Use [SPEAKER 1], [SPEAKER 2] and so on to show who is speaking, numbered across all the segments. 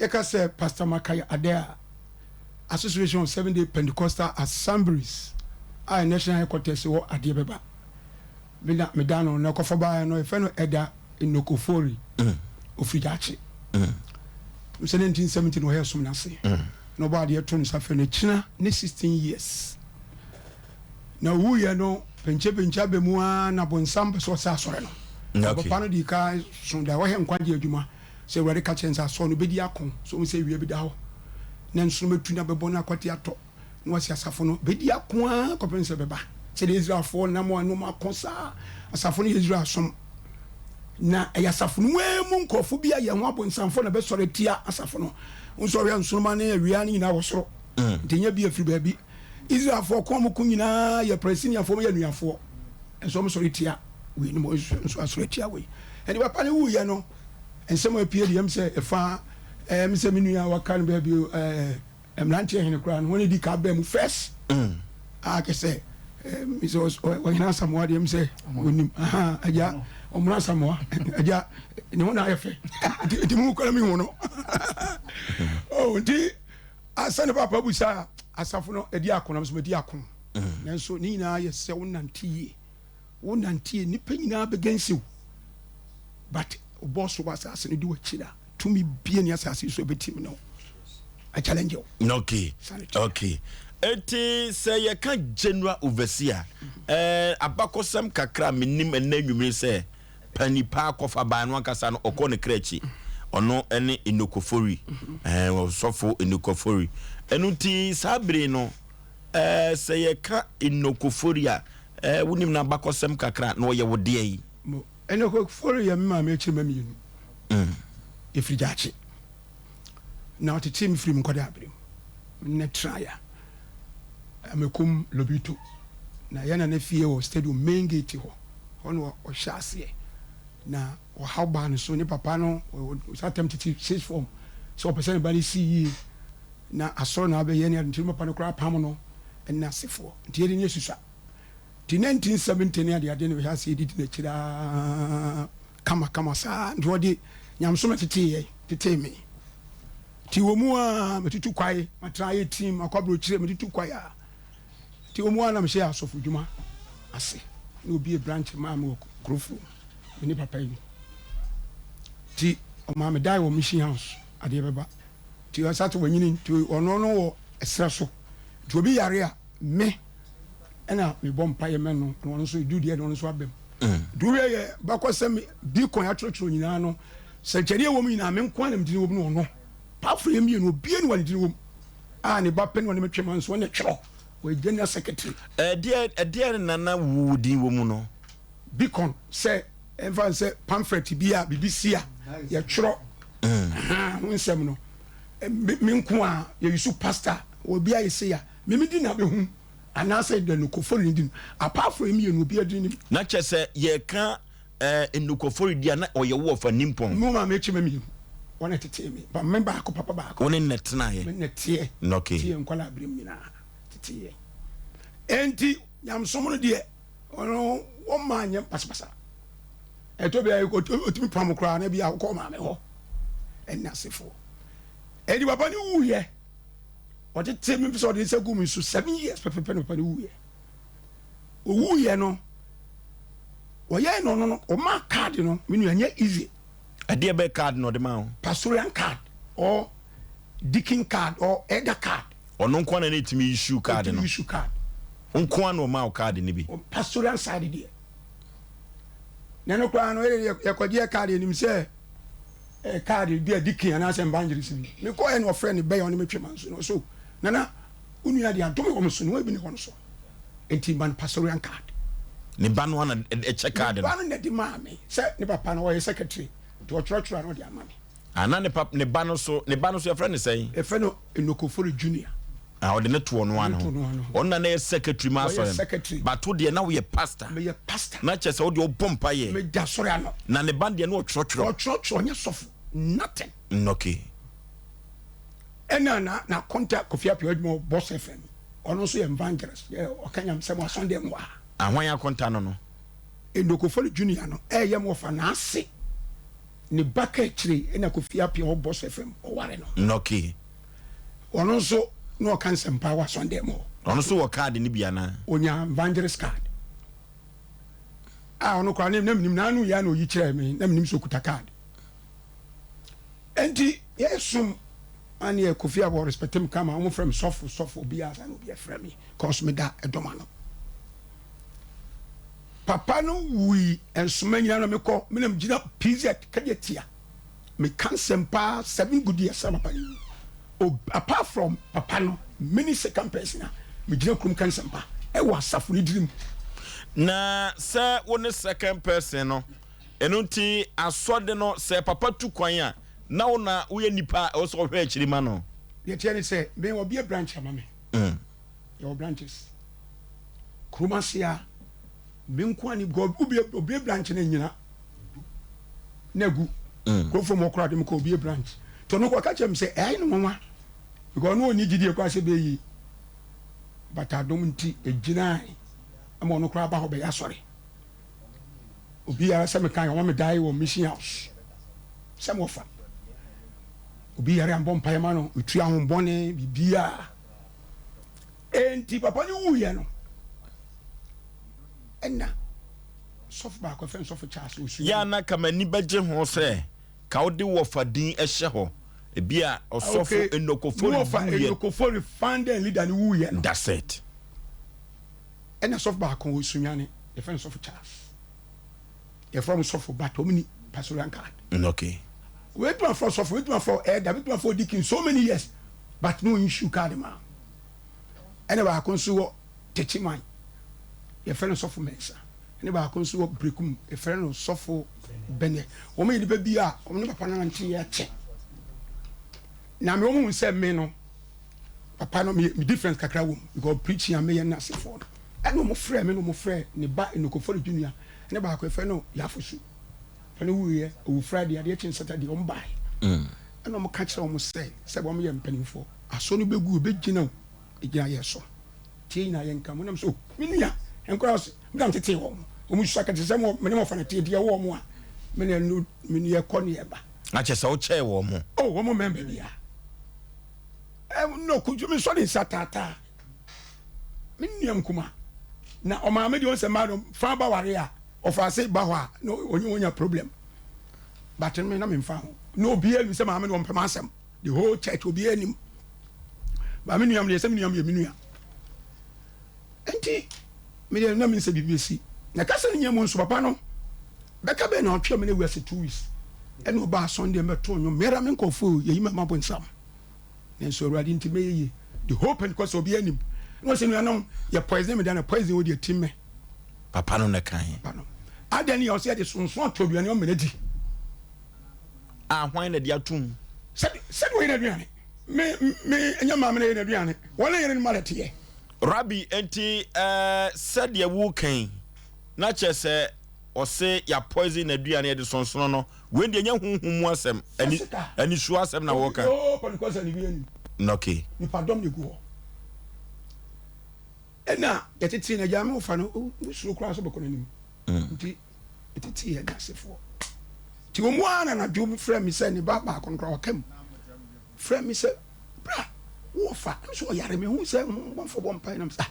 [SPEAKER 1] Yɛka sɛ Pastor Makai Adair a, Association of Seventh Day Pentecostal Assemblies a national headquarters wɔ adeɛ bɛba. Me na meda no na ɛkɔfa baeɛ no yɛfrɛ no Ɛda Nnokofori. Ɔfiri Daakye. Sɛ 1970 na ɔyɛ som no ase. Na ɔbɔ adeɛ to nsa frɛ no akyina ne 16 years. Na owuiɛ no penkyɛpenkyɛ aba mu ara na bonsam pɛ sɛ ɔsɛ asɔre no. Na papa no dii ka so da ɔyɛ nkwagye adwuma sɛ Awurade ka kyerɛ no sɛ asɔre no bɛdi ako sɛ ɔhu sɛ awia bi da hɔ na nsoromma tu na bɛbɔ na akwati atɔ na wasi asafo no bɛdi ako ara kɔpem sɛ bɛba sɛdeɛ Israelfoɔ nam a na wɔn ako saa asafo no yɛ Israel som na ɛyɛ asafo no mu nkurɔfo bi a yɛn ho abonsamfoɔ na bɛsɔre atia asafo no nso ɔwia nsoromma ne awia no nyinaa wɔ soro nti nyɛ bi afiri baabi Israelfoɔ ko a wɔko nyinaa yɛ Palestiniafoɔ wɔyɛ anuafoɔ nso wɔn sɔre tia wei no nso asɔre tia wei ɛne papa no wuyɛ no nsɛm a apue deɛ m sɛ ɛfa ɛm sɛ me nua waka no baabi ɛɛ mmeranteɛ hene koraa no wɔn di ka bɛn mu first mm. a kɛ sɛ sɛ ɔhene asamoa deɛ m sɛ onim agya ɔmono asamoa agya ne ho na ayɛ fɛ nti mu kora mi hu no oh, nti Ansa na Paapa abusa asafo no adi ako na nso madi ako. Mm. Nanso ne nyinaa yɛ sɛ wonante yie. Wonante yie, nnipa nyinaa bɛgɛnsi wo. But wobɔ so wɔ asase no di w'akyi na tumi bie ne asase so ɛbɛtim no. I challenge you.
[SPEAKER 2] Okay. Okay. Eti sɛ yɛka general overseer, eh, abakɔsɛm kakra menim ɛnɛ nwumire sɛ Pani paa kɔfa baa no ankasa no ɔkɔ ne kra akyi. Ɔno ne Enoch Ofori, ɛɛ ɔsɔfo Enoch Ofori. Ɛno nti saa bere no ɛɛ sɛ yɛka Enoch Ofori a ɛɛ wonim n'abakɔsɛm kakra na ɔyɛ wo deɛ yi.
[SPEAKER 1] Mo Enoch Ofori yɛ me maame akyiri mma mmienu. Mm. Yɛfiri Gyaakye. Na ɔtetee me firi me nkwadaa bere mu. Me ne traeɛ Amekum Lobito. Na yɛn nana fie wɔ stadium main gate hɔ. Hɔ na ɔhyɛ aseɛ na ɔhaw baa ne so. Ne papa no saa tam tete sixth form sɛ ɔpɛ sɛ ne ba no si yie na asɔre na abɛyɛ ne ade nti ne papa no koraa pam no ne asefoɔ nti yɛde ne asusua nti 1970 ne adeade na ɔhyɛ aseɛ didi n'akyiri aa kama kama saa nti ɔde nyamesom na tetee yɛ tetee me nti wɔ mu a metutu kwae matena ayɛ team akɔ aburokyire metutu kwae a Nti wɔn ara na mehyɛɛ asɔfodwuma ase na obie branch maa me wɔ Kurofo, me ne papa yi. Nti ɔmaa me dae wɔ mission house adeɛ bɛba. Nti ɔsa te wanyini nti ɔno no wɔ ɛserɛ so. Nti obi yare a me ɛna mebɔ mpaeɛ mɛ no na ɔno nso edu deɛ na ɔno nso abam. Nti wohwɛ yɛ bakɔsɛm deacon atwerɛtwerɛ nyinaa no sɛnkyɛnneɛ wɔ mu nyinaa me nko ara na medini wɔ mu na ɔno. Paafo yɛ mmienu obie ne wɔ ne dini wɔ mu. a ne ba pɛ na ɔne me twe ma nso ɔne twerɛ ɔyɛ general secretary.
[SPEAKER 2] Ɛdeɛ ɛdeɛ na na wo din wɔ mu no.
[SPEAKER 1] Beacon sɛ ɛnfa sɛ pamphlet bi a biribi si a yɛtwerɛ mm. ho nsɛm no me nko a yɛyusu pastor wɔ bi a yɛsɛ ya me me di na bɛhu anaasɛ da no kofori ne di no apart from mmienu obi adi nim.
[SPEAKER 2] Na kyɛ sɛ yɛka Eh, nnukɔfori di a na ɔyɛ wo ɔfa nimpɔn.
[SPEAKER 1] Mo maame akyi ma mmienu. Wɔn na tetee me. Ba me baako papa baako.
[SPEAKER 2] Wo ne na tenaeɛ.
[SPEAKER 1] Me na teɛ.
[SPEAKER 2] Okay.
[SPEAKER 1] Teɛ nkwadaa abiri mu nyinaa tetee yɛn. Enti nyamesom no deɛ ɔno wɔn maa nyɛ basabasa. Ɛtɔ bi a otumi pam koraa na bi a wokɔ maame hɔ ɛne asefoɔ. Enti papa no wuyɛ. Ɔtete me sɛ ɔde nsa gu me so 7 years pɛpɛpɛ na papa no wuyɛ. Owuyɛ no wɔyɛɛ no no ɔmaa card no me nua nyɛ easy.
[SPEAKER 2] Ɛdeɛ bɛ card na ɔde maa wo?
[SPEAKER 1] Pastoral card or deacon card or elder card.
[SPEAKER 2] Ɔno nko na ne tumi issue card no.
[SPEAKER 1] Ɔtumi issue card.
[SPEAKER 2] Nko na ɔmaa wo card no bi.
[SPEAKER 1] Pastoral side deɛ. Na no koraa no yɛ yɛkɔgye yɛ card anim sɛ ɛ card bi a deacon anaasɛ evangelist bi. Mekɔɛ na ɔfrɛ ne bɛyɛ ɔne me twe ma nso no so nana wo nua deɛ adome wɔ me so na wɔn ebi ne hɔ no so. Nti ma no pastoral card.
[SPEAKER 2] Ne ba no ana ɛkyɛ card no.
[SPEAKER 1] Ne ba no na ɛde maa me sɛ ne papa no ɔyɛ secretary nti ɔtwerɛtwerɛ a na ɔde ama me.
[SPEAKER 2] Ana ne papa ne ba no so ne ba no so yɛfrɛ no sɛn?
[SPEAKER 1] Yɛfrɛ no Enokofori Junior.
[SPEAKER 2] Ah, ɔde ne to ɔno ano ho. Ɔno na na yɛ secretary ma asɔre no.
[SPEAKER 1] Secretary.
[SPEAKER 2] But wo deɛ na woyɛ pastor.
[SPEAKER 1] Meyɛ pastor.
[SPEAKER 2] Na kyerɛ sɛ wo deɛ ɔbɔ mpa yɛ.
[SPEAKER 1] Meda asɔre ano.
[SPEAKER 2] Na ne ba deɛ na ɔtwerɛtwerɛ.
[SPEAKER 1] Ɔtwerɛtwerɛ ɔnyɛ sɔfo nothing.
[SPEAKER 2] Okay.
[SPEAKER 1] Ɛna na na konta Kofi Appiah adwuma wɔ Boss FM. Ɔno nso yɛ evangelist. Yɛ ɔka nyamsɛm wɔ asɔndɛm hɔ a.
[SPEAKER 2] Ahwan akonta no no?
[SPEAKER 1] Endokofori Junior no ɛyɛ mo ɔfa n'ase. Ne ba ka akyire ɛna Kofi Appiah ɔwɔ Boss FM ɔware no.
[SPEAKER 2] Okay.
[SPEAKER 1] Ɔno nso na ɔka nsɛmpa wɔ asɔndɛm hɔ.
[SPEAKER 2] Ɔno nso wɔ card no bi anaa?
[SPEAKER 1] Ɔnya evangelist card. A ɔno koraa na menim n'ano yɛ na ɔyi kyerɛɛ me na menim sɛ ɔkuta card. Enti yɛsom ane yɛ Kofi Appiah respect me kama wɔn frɛ me sɔfo sɔfo obiara saa na obiara frɛ me cause meda ɛdɔm ano. Papa no wui nsoma nyina na mekɔ me na megyina PZ kɛdeɛ tia meka nsɛm paa 7 good years na papa no wu o apart from papa no many second person a megyina kurom ka nsɛm pa ɛwɔ asafo no dirim.
[SPEAKER 2] Na sɛ wo ne second person no ɛno nti asɔde no sɛ papa tu kwan a na wo na woyɛ nipa a ɛwɔ sɛ ɔhwɛ akyiri ma no.
[SPEAKER 1] Deɛ ɛteɛ ne sɛ me wɔbue branch ama me. Yɛwɔ branches kurom ase a me nko ani because obi obi branch na nyina na gu mm. kurofo mu ɔkora de me kɔ obi branch to no kɔ ka kyerɛ me sɛ ɛyɛ no nwanwa because no oni gyidie kora sɛ bɛyi but adom nti ɛgyinae ma ɔno koraa ba hɔ bɛyɛ asɔre obiara sɛ meka ɔma me dae wɔ mission house sɛ mɔfa obi yare ambɔ mpaeɛ ma no metua ho bɔne biribiaa Enti papa no wuiɛ no, ɛna sɔfo baako ɛfɛ no sɔfo Charles osua.
[SPEAKER 2] Yɛ a na ka m'ani bɛgye ho sɛ ka wode wɔfa din hyɛ hɔ. Ebia ɔsɔfo
[SPEAKER 1] Okay,
[SPEAKER 2] Enoch Ofori
[SPEAKER 1] wɔfa
[SPEAKER 2] wuiɛ.
[SPEAKER 1] Enoch Ofori founder and leader no wuiɛ no.
[SPEAKER 2] That's it.
[SPEAKER 1] Ɛna sɔfo baako wɔ Sunyani, yɛfrɛ no sɔfo Charles. Yɛfrɛ wɔn sɔfo but wɔn ni pastoral card.
[SPEAKER 2] Okay.
[SPEAKER 1] Wetumi afrɛ sɔfo, wetumi afrɛ elder, wetumi afrɛ deacon so many years but no issue card ma. Ɛna baako nso wɔ Techiman, yɛfrɛ no sɔfo Mensah. Ɛna baako nso wɔ Berekum, yɛfrɛ no sɔfo Bɛnɛ. Wɔn yɛ nipa bi a wɔn ne papa no nante yɛ kyɛ. Na me wɔn hu sɛ me no papa no me difference kakra wɔ mu because preaching a meyɛ no asefoɔ no. Ɛna wɔn frɛ me na wɔn frɛ ne ba Enokofori Junior ne baako yɛfrɛ no Yafosu. Papa no wuiɛ, owu Friday, adeɛ kye Saturday wɔn baeɛ. Ɛna wɔn ka kyerɛ wɔn sɛ sɛ wɔn yɛ mpanimfoɔ, asɔ no bɛgu, ɛbɛgyina o, ɛgyina yɛ so. Tie nyinaa yɛn nka mu nam so, oh, me nua, nkora ɔse, me na metetee wɔn, wɔn sua kɛte sɛ mo, me ne wɔfa no teɛ, deɛ ɛwɔ wɔn a, me na ɛno, me ne yɛkɔ ne yɛba.
[SPEAKER 2] Na kyerɛ sɛ wokyɛɛ wɔn mo.
[SPEAKER 1] Oh, wɔn mmɛn baabi a. Ɛ, no, kutu, me sɔ ne nsa taataa. Me nua nkuma. Na ɔmaame deɛ ɔnsɛ mmaa no, fa ba ware a, ɔfa ase ba hɔ a, na ɔnye wɔn nya problem. But me na memfa ho. Na obiara nim sɛ maame no ɔmpɛ m'asɛm. The whole church obiara nim. Ba me nua deɛ sɛ me nua yɛ me nua. Nti me deɛ na me nsɛ biribi bɛsi. Na kasa no nyɛ mu nso papa no bɛka bɛn na ɔtwe me no wiase 2 weeks. Ɛna ɔbaa Sunday mbɛto nnwom. Mɛra me nkɔfoɔ yɛyi ma mabɔ nsam. Nanso Awurade nti mɛyɛ yie. The whole Pentecost obiara nim. Na ɔsɛ nuanom yɛ poison me da na poison wo deɛ tim me.
[SPEAKER 2] Papa no na kan.
[SPEAKER 1] Papa no. Adɛn ne yɛ ɔsɛ yɛde sonso ato aduane ɔmena di.
[SPEAKER 2] A hwan na de atom?
[SPEAKER 1] Sɛde sɛde wɔyɛ n'aduane. Me me ɛnyɛ maame na yɛ n'aduane. Wɔn na yɛne no ma teɛ.
[SPEAKER 2] Rabbi, enti ɛɛ sɛdeɛ wokan na kyerɛ sɛ ɔse ya poison n'aduane yɛde sonsono no wei deɛ nyɛ honhom mu asɛm ani anisuo asɛm na wɔka.
[SPEAKER 1] Oo Pentecost ne bi anim.
[SPEAKER 2] Okay.
[SPEAKER 1] Nipadɔm na egu hɔ. Ɛna yɛtetee no agya me wofa no wosuro koraa sɛ bɛkɔ n'anim mm. nti yɛtetee yɛ n'asefoɔ nti wɔn mu ara na anadwo frɛ me sɛ ne ba baako no koraa ɔka mu frɛ me sɛ bra wɔfa nso ɔyare me hu sɛ bɔfo bɔ mpae nam sɛ ah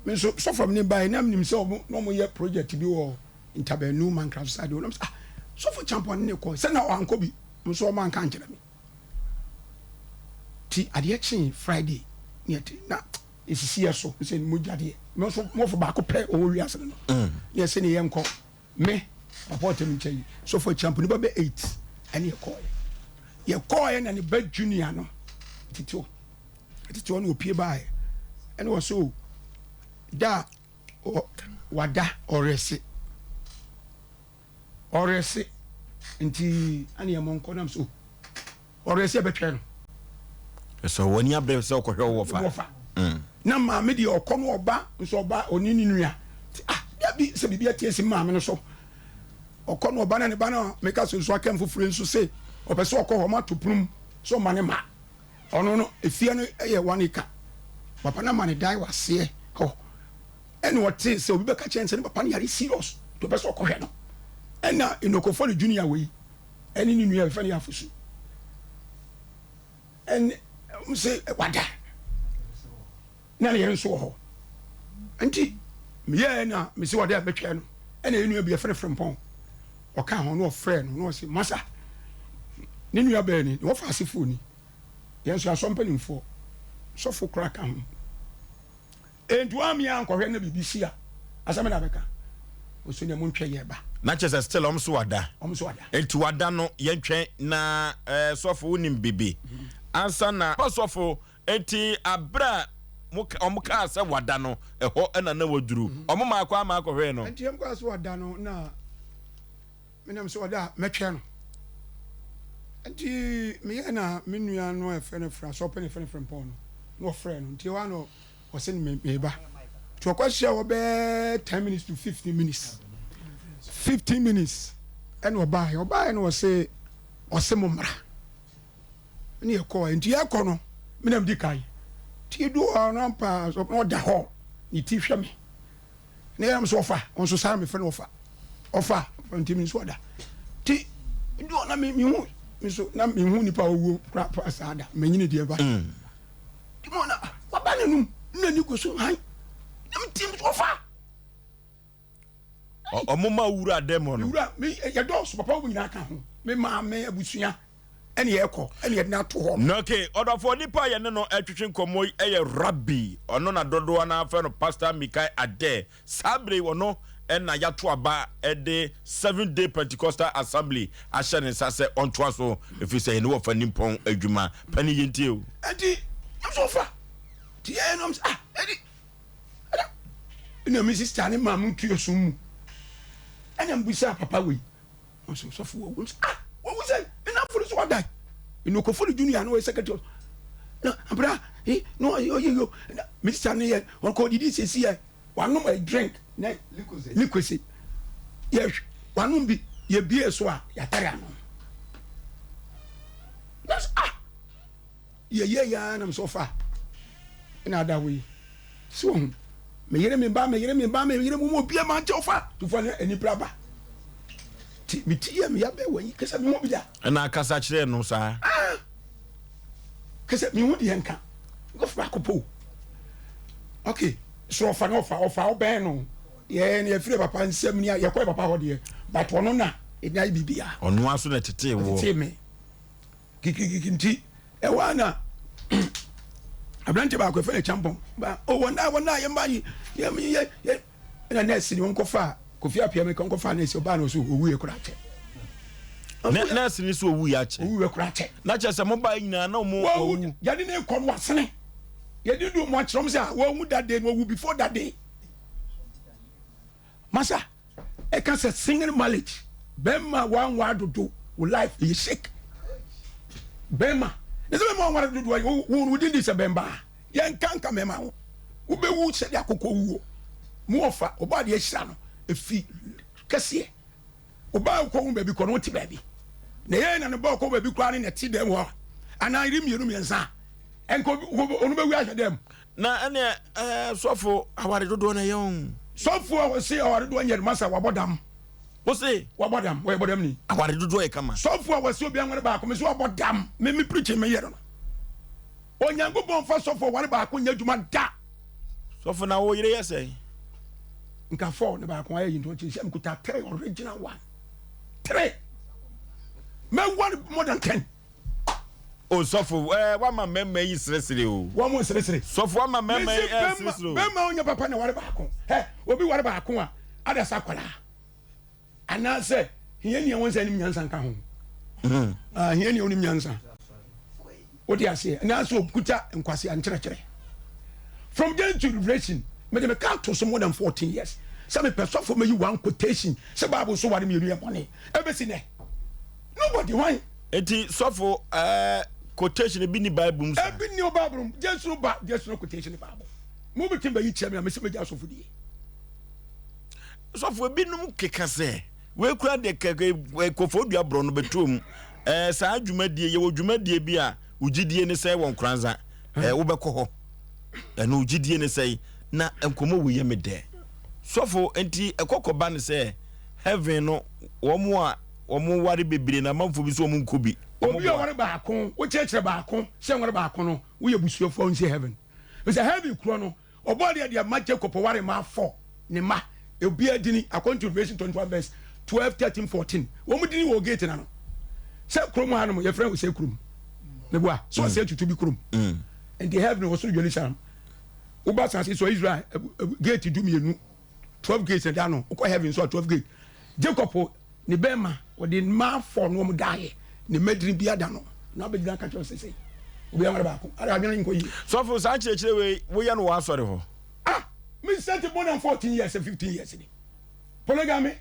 [SPEAKER 1] me nso sɔfo mi ne bae na menim sɛ ɔmo na ɔmo yɛ project bi wɔ ntabanu mankra so side nam sɛ ah sɔfo champɔn ne kɔ sɛ na ɔankɔ bi nso ɔmo anka nkyerɛ me ti adeɛ kyee Friday ne ɛte na Esisi yɛ so sɛ mogya deɛ me nso mɔfo baako pɛ ɔwɔ wiase no no mm. ne ɛsɛ ne yɛnkɔ me papa ɔtɛm nkyɛn yi sɔfo akyampo nipa bɛ 8 ɛne yɛkɔɔyɛ yɛkɔɔyɛ na ne ba junior no tete hɔ tete hɔ na opie baeɛ ɛne wɔ so da wada ɔrɛse Ɔrɛse nti ɛne yɛ mɔnkɔ nam so ɔrɛse ɛbɛtwɛn no.
[SPEAKER 2] Sɛ wɔn ani abere sɛ ɔkɔhwɛ wo wɔfa.
[SPEAKER 1] Wɔfa. Mm. Na maame deɛ ɔkɔ no ɔba nso ɔba ɔne ne nua. Ah dabi sɛ biribi ati esi maame no so. Ɔkɔ no ɔba na ne ba no meka so nso akɛm foforɔ nso se ɔpɛ sɛ ɔkɔ hɔ ɔma to pono mu sɛ ɔma ne ma. Ɔno no efie no yɛ one acre. Papa no ama ne dan wɔ aseɛ hɔ. Ɛna ɔtee sɛ obi bɛka kyerɛ no sɛ ne papa no yare serious nti ɔpɛ sɛ ɔkɔhwɛ no. Ɛna Enoch Ofori Junior wei. Ɛne ne nua yɛfrɛ no Yafosu. Ɛne wɔn se wada. Na ne yere nso wɔ hɔ. Nti meyɛɛ na mese wɔde a mɛtwɛn no. Ɛna yɛn nua bi yɛfrɛ no Frimpong. Ɔka ho na ɔfrɛ no na ɔse masa ne nua bɛɛ ni na wɔfa asefoɔ ni. Yɛn nso asɔ mpanimfoɔ sɔfo koraa ka ho. Enti wammea ankɔhwɛ na biribi si a, asɛm na bɛka. Ɔsɛ nea montwɛn yɛ ba.
[SPEAKER 2] Na kyerɛ sɛ still ɔmo so wada.
[SPEAKER 1] Ɔmo so wada.
[SPEAKER 2] Enti wada no yɛntwɛn na eh, sɔfo wonim bibi ansa na. Sɔfo, enti abere a mo ɔmo kaa sɛ wada no ɛhɔ na na waduru. Ɔmo maa kwan ma akɔhwɛɛ no.
[SPEAKER 1] Enti yɛn kaa sɛ wada no na. Menam sɛ ɔda a, mɛtwɛn no. Nti meyɛɛ na me nua no a yɛfrɛ no Fra, sɛ ɔpɛ no yɛfrɛ no Frempɔn no, na ɔfrɛɛ no. Nti ɛhɔ ara na ɔse no meba. Nti ɔkɔhyia hɔ bɛyɛ 10 minutes to 15 minutes. 15 minutes ɛna ɔbaeɛ. Ɔbaeɛ no ɔse ɔse mo mmra. Ɛna yɛkɔɔ. Nti yɛkɔ no, me na medi kan. Nti yɛdu hɔ no ampa na ɔda hɔ, ne ti hwɛ me. Ne yɛn nso ɔfa wɔn nso saa mefrɛ no ɔfa ɔfa nti mi nso ɔda ti du na mi mi hu mi nso na mi hu nipa owuo kora pa saa da mɛ nyini deɛ ba mm. ti mo na waba n'anum na ni gu so han na mi ti ɔfa.
[SPEAKER 2] Ɔmo ma wura dɛm hɔ no.
[SPEAKER 1] Wura mi yɛ dɔɔso papa wɔn nyinaa ka ho mi maame abusua. Ɛne yɛkɔ ɛne yɛde no ato hɔ.
[SPEAKER 2] Na okay, ɔdɔfoɔ nipa a yɛne no ɛtwetwe nkɔmmɔ yi ɛyɛ Rabbi, ɔno na dodoɔ no ara frɛ no Pastor Mikai Adair. Saa berɛ yi ɔno ɛna yɛato aba ɛde Seventh Day Pentecostal Assembly ahyɛ ne nsa sɛ ɔntoa so ɛfiri sɛ yɛne wɔfa nimpɔn adwuma. Panin yɛntie o.
[SPEAKER 1] Ɛnti nam sɛ ɔfa nti yɛyɛ nom sɛ ah ɛdi ɛda ɛna me sista ne maame tu esum mu ɛna mbisa papa wei. Ɔsɛ ɔsɔfo wawu. Ɔsɛ ah wawu sɛ ne namfo no so wadan. Nnokofo no junior no ɔyɛ secretary. Na abra eh na ɔyɛ ɔyɛ yo. Na me sister no yɛ ɔkɔ didi sɛsi yɛ wanom a drink na liquid yɛ wanom bi yɛ bie so a yɛatare ano. Na ah Yɛyɛe ara na mesɛ ɔfa na ada hɔ yi. So wahu? Me yere, me ba, me yere, me ba, me yere, mo mu obiara ma nkyɛ ɔfa. Tufoɔ ne anibere aba. Ti me ti yɛ me ya bɛɛ wɔ yi kɛsɛ me ho bi da.
[SPEAKER 2] Ɛna akasa kyerɛɛ no saa.
[SPEAKER 1] Ah! Kɛsɛ me ho deɛ nka. Nkɔfo baako po. Okay, so ɔfa na ɔfa, ɔfa ɔbɛn no. Yɛn yɛfiri papa nsɛm ni a yɛkɔ papa hɔ deɛ, but ɔno na ɛnya yɛ biribiara.
[SPEAKER 2] Ɔno ara so na ɛtetee woɔ.
[SPEAKER 1] Ɔtetee me. Kikikiki nti ɛhɔ ara na aberante baako ɛfɛ no kyampɔn ba o wɔn a wɔn a yɛn ba yi yɛn yɛ yɛ ɛna nɛɛse ni wɔn kɔfa kofi apia mi kɔn kɔfa nɛɛse ɔbaa na ɔso owu yɛ kora akyɛ.
[SPEAKER 2] Nɛɛse ni so owu yɛ akyɛ.
[SPEAKER 1] Owu yɛ kora akyɛ.
[SPEAKER 2] Na kyerɛ sɛ mo ba nyinaa na wɔn
[SPEAKER 1] owu. Yɛde ne kɔ no wasene yɛde du wɔn akyerɛ wɔn sɛ wɔn wu that day na wɔwu before that day. Masa ɛka sɛ single marriage bɛrima wanware dodo wo life ɛyɛ shake bɛrima ne sɛ bɛrima wanware dodo wo wo wo din di sɛ bɛrima yɛn nka nka mɛrima ho wobɛwu sɛdeɛ akokɔ wuo mu ɔfa ɔbɔ adeɛ ahyira no efi kɛseɛ ɔbaa kɔ ho baabi kɔ no wote baabi na yɛn na ne ba ɔkɔ baabi koraa ne na ɛte dɛm hɔ anaa yere mmienu mmiɛnsa ɛnka ɔno bɛwu ahwɛ dɛm
[SPEAKER 2] Na ɛneɛ ɛɛ sɔfo aware dodoɔ na ɛyɛ o.
[SPEAKER 1] Sɔfo a ɔse aware dodoɔ nyɛ no masa wabɔ dam.
[SPEAKER 2] Wose.
[SPEAKER 1] Wabɔ dam wɔyɛ bɔdam ni.
[SPEAKER 2] Aware dodoɔ yɛ kama.
[SPEAKER 1] Sɔfo a wɔse obi anware baako me so wabɔ dam me me preaching me yɛ no no. Onyankopɔn fa sɔfo aware baako nyɛ adwuma da.
[SPEAKER 2] Sɔfo na wo yere yɛ sɛn?
[SPEAKER 1] Nka four ne baako ayɛ yi nti ɔkyɛ sɛ mekuta three original one three mɛware more than ten.
[SPEAKER 2] O sɔfo, ɛɛ wama mmarima yi seresere o.
[SPEAKER 1] Wɔn mo nseresere.
[SPEAKER 2] Sɔfo wama mmarima yi ɛseresere o.
[SPEAKER 1] Bɛrima onye papa na ware baako. Hɛ, obi ware baako a, adasa akwadaa. Anaasɛ hiani a wɔn nsa nim nyansa nka ho. Hmm. Ah, hiani a onim nyansa. Wode aseɛ. Anaasɛ okuta nkwasea nkyerɛkyerɛ. From Genesis to Revelation, mede me ka to so more than 14 years. Sɛ mepɛ sɔfo meyi one quotation sɛ Bible so ware mmienu yɛ bɔne. Ɛbɛsi nɛ. Nobody, why?
[SPEAKER 2] Eti sɔfo ɛɛ eh, quotation ebi ni Bible mu saa.
[SPEAKER 1] Ebi ni o Bible mu. Jesu no ba Jesu no quotation ni Bible. Mo bi ti bɛ yi kyerɛ mi a mesi megya sɔfo die.
[SPEAKER 2] Sɔfo ebinom keka sɛ wei kura de kɛkɛ kofo dua borɔ no bɛtuo mu. Ɛɛ eh, saa dwumadie yɛwɔ dwumadie bi a ogyidie ne sɛ wɔ nkoranza ɛɛ eh, wobɛkɔ hɔ ɛno ogyidie ne sɛ na nkɔmɔ wei yɛ me dɛ. Sɔfo nti ɛkɔkɔba ne sɛ heaven no wɔn a. wɔn ware bebree na amanfoɔ bi nso wɔn nkɔ bi. Wɔn
[SPEAKER 1] Obi a
[SPEAKER 2] boa.
[SPEAKER 1] ɔware baako, wokyerɛkyerɛ baako sɛ nware baako no, woyɛ busuafoɔ a wonsi heaven. Efisɛ heaven korɔ no, Ɔbɔɔ deɛ deɛ ma Jacob ware mmaa four, ne mma, obiara dini, according to Revelation 21 verse 12, 13, 14. Wɔn dini wɔ gate no ano. Sɛ kurom ha nom, yɛfrɛ no sɛ kurom. Meboa, sɛ ɔsɛ tutu bi kurom. Nti heaven wɔ soro Jerusalem. Woba asase so Israel, gate 12, 12 gates na da no. Wokɔ heaven so a 12 gate. Jacob ne bɛrima, wɔde mmaa four no wɔn daeɛ, ne mma dini bi ada no. Na abɛgyina aka kyerɛ sɛ sɛ obi aware baako, ada adwene nkɔ yie.
[SPEAKER 2] Sɔfo, saa nkyerɛkyerɛ wei, woyɛ no wɔ asɔre hɔ?
[SPEAKER 1] Ah, me sɛte more than 14 years, 15 years ni. Polygamy,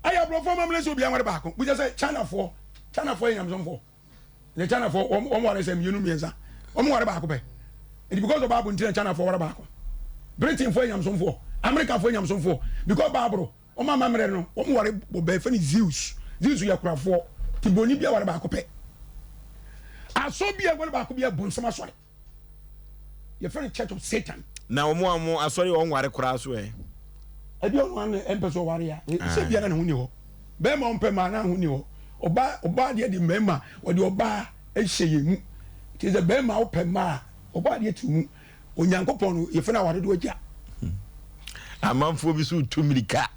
[SPEAKER 1] ayɛ aborɔfo amammerɛ sɛ obi aware baako. Bisa sɛ Chinafoɔ, Chinafoɔ yɛ nyamesomfoɔ. Ne Chinafoɔ, wɔn ware sɛ mmienu mmiɛnsa, wɔn ware baako pɛ. Nti because of Bible nti na Chinafoɔ ware baako. Britainfoɔ yɛ nyamesomfoɔ, Amerikafoɔ yɛ nyamesomfoɔ. Because Bible, Wɔn amammerɛ no, wɔn ware bɔ bɛn fɛ no Zeus. Zeus yɛ korafoɔ. Ti broni bi aware baako pɛ. Asɔ bi a ɛware baako bi yɛ bonsam asɔre. Yɛfrɛ no Church of Satan.
[SPEAKER 2] Na wɔn a wɔn asɔre wɔn ware koraa so ɛ?
[SPEAKER 1] Ebi ɔno ano ɛmpɛ sɛ ɔware a, sɛ bia na ne ho ni hɔ. Bɛrima ɔmpɛ maa na ho ni hɔ. Ɔbaa ɔbaa deɛ de mmarima ɔde ɔbaa ɛhyɛ yɛn mu. Ti sɛ bɛrima wopɛ mmaa ɔbaa deɛ ti mu. Onyankopɔn no, yɛfrɛ no awaredoɔ agya.
[SPEAKER 2] Amanfoɔ bi so tu mmirika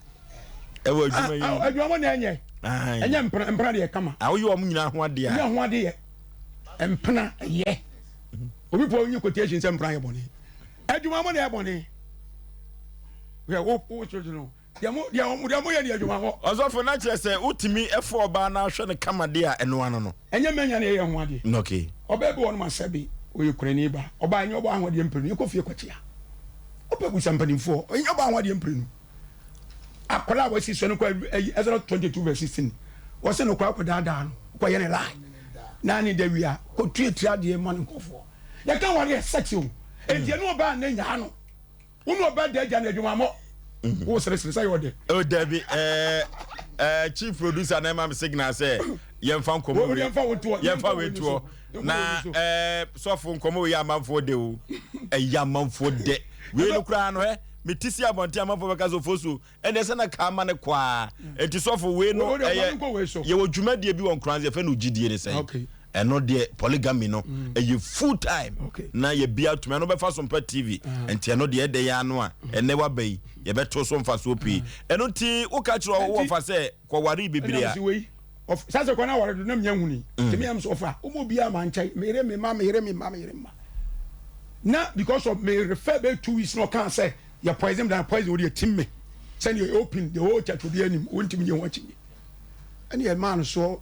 [SPEAKER 2] ɛwɔ adwuma yi.
[SPEAKER 1] Adwuma mo na ɛnyɛ. Ɛnyɛ mpena mpena deɛ kama.
[SPEAKER 2] Awoyɛ wɔn nyinaa ho adeɛ.
[SPEAKER 1] Nyɛ ho adeɛ. Mpena ɛyɛ. Obi pɔ onyi quotation sɛ mpena yɛ bɔne. Adwuma mo na ɛyɛ bɔne. Hwɛ wo wo no. Deɛ mo deɛ wɔn deɛ mo yɛ deɛ adwuma hɔ.
[SPEAKER 2] Ɔsɔfo na kyerɛ sɛ wotumi ɛfɔ ɔbaa na ahwɛ no kama de a ɛno ano no.
[SPEAKER 1] Ɛnyɛ mɛnya na ɛyɛ ho adeɛ.
[SPEAKER 2] Okay.
[SPEAKER 1] Ɔbaa bi wɔ nom asɛbe ɔyɛ kurani ba ɔbaa ɛnyɛ ɔbaa ho adeɛ mprenu yɛkɔ fie kɔkyea ɔpɛ busa mpanimfoɔ ɛnyɛ ɔbaa ho adeɛ mprenu akwadaa a wasi so no kɔ ɛyi Exodus 22 verse 16 wɔsɛ no kɔ akɔdaadaa no kɔ yɛ ne lie na ne da wia kɔ tue tiri adeɛ ma ne nkɔfoɔ yɛka wareɛ sex o enti ɛne ɔbaa ne nyaa no Wo ne ɔbaa da agya no adwumammɔ. Wo seresere sɛ yɛ ɔdɛ.
[SPEAKER 2] Oh dabi ɛɛ ɛɛ chief producer na ɛma mi signal sɛ yɛnfa nkɔmɔ wei yɛnfa wei toɔ na ɛɛ sɔfo nkɔmɔ wei yɛ amanfoɔ de o ɛyɛ amanfoɔ dɛ wei no koraa no ɛ mi ti si abɔnten amanfoɔ bɛka so fosu Ɛnneɛ sɛ na kaa ma no kɔ ara. Enti sɔfo, wei no ɛyɛ yɛwɔ dwumadie bi wɔ Nkoranza yɛfrɛ no gyidie ne sɛn? Ɛno deɛ polygamy no ɛyɛ full time na yɛbi atum ɛno bɛfa so mpa TV nti ɛno deɛ ɛdɛ yɛ ano a ɛnɛ waba yi yɛbɛto so mfasoɔ pii ɛno nti woka kyerɛ wo wɔfa sɛ kɔware bebree a
[SPEAKER 1] saa sɛ kɔ na aware do na menya huni nti meyam sɛ ɔfa woma obiara ma nkyɛn meyere me ma meyere me ma meyere ma na because of me refer bɛyɛ 2 weeks na ɔkaa sɛ Yɛ poison dan poison wo deɛ tim me sɛdeɛ open the whole church obi anim wontumi nye ho akyinnye ɛne yɛ maa no soɔ